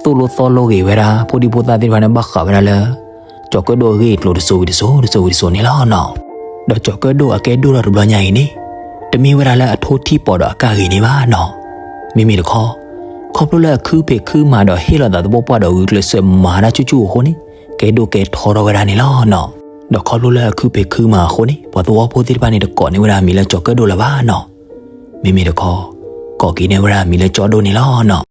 သိၣ်လိသီလိဂ့ၤဝဲဒၣ် ဖိဒံဖိသၣ်သ့ၣ်တဖၣ်န့ၣ် ဘၣ်ဃးဝဲဒၣ်လၢ ကၠီၤကၢၣ်ဒိၣ်အဂ့ၢ်အကျိၤတစိၤဝံၤတစိၤ တစိၤဝံၤတစိၤန့ၣ်လီၤနီၤ. ဒီးကၠီၤကၢၣ်ဒိၣ်အကဲဒိၣ်ထီၣ်တဘျီညါအံၤန့ၣ် တမ့ၢ်ဝဲဒၣ်လၢအထိၣ်ထံၣ်ပီးဒီးအကၢ်ဂ့ၤန့ၣ်ဘၣ်နီၤ. မ့မ့ၢ်တခီ ခီဖျိလၢအခုဖံးခုမၤဒီးဟ့ၣ်လီၤသးသပှၢ်ပှၢ်ဒီးဂုာ်ကျဲးစၢးမၤတၢ်ဆူၣ်ဆူၣ်အဃိန့ၣ် ကဲဒိၣ်ကဲထီထီၣ်ဝဲဒၣ်န့ၣ်လီၤနီၤ. ဒီးခီဖျိလၢအခုဖံးခုမၤအဃိန့ၣ် ပှၤသဝီဖိသ့ၣ်တဖၣ်န့ၣ် တကိးန့ၢ်ဝဲဒၣ်အမံၤလၢကၠီၤကၢၣ်ဒိၣ်လၢၤဘၣ်နီၤ. မ့မ့ၢ်တခီ ကိးက့ၤန့ၢ်ဝဲဒၣ်အမံၤလၢကၠီဒိၣ်န့ၣ်လီၤနီၤ.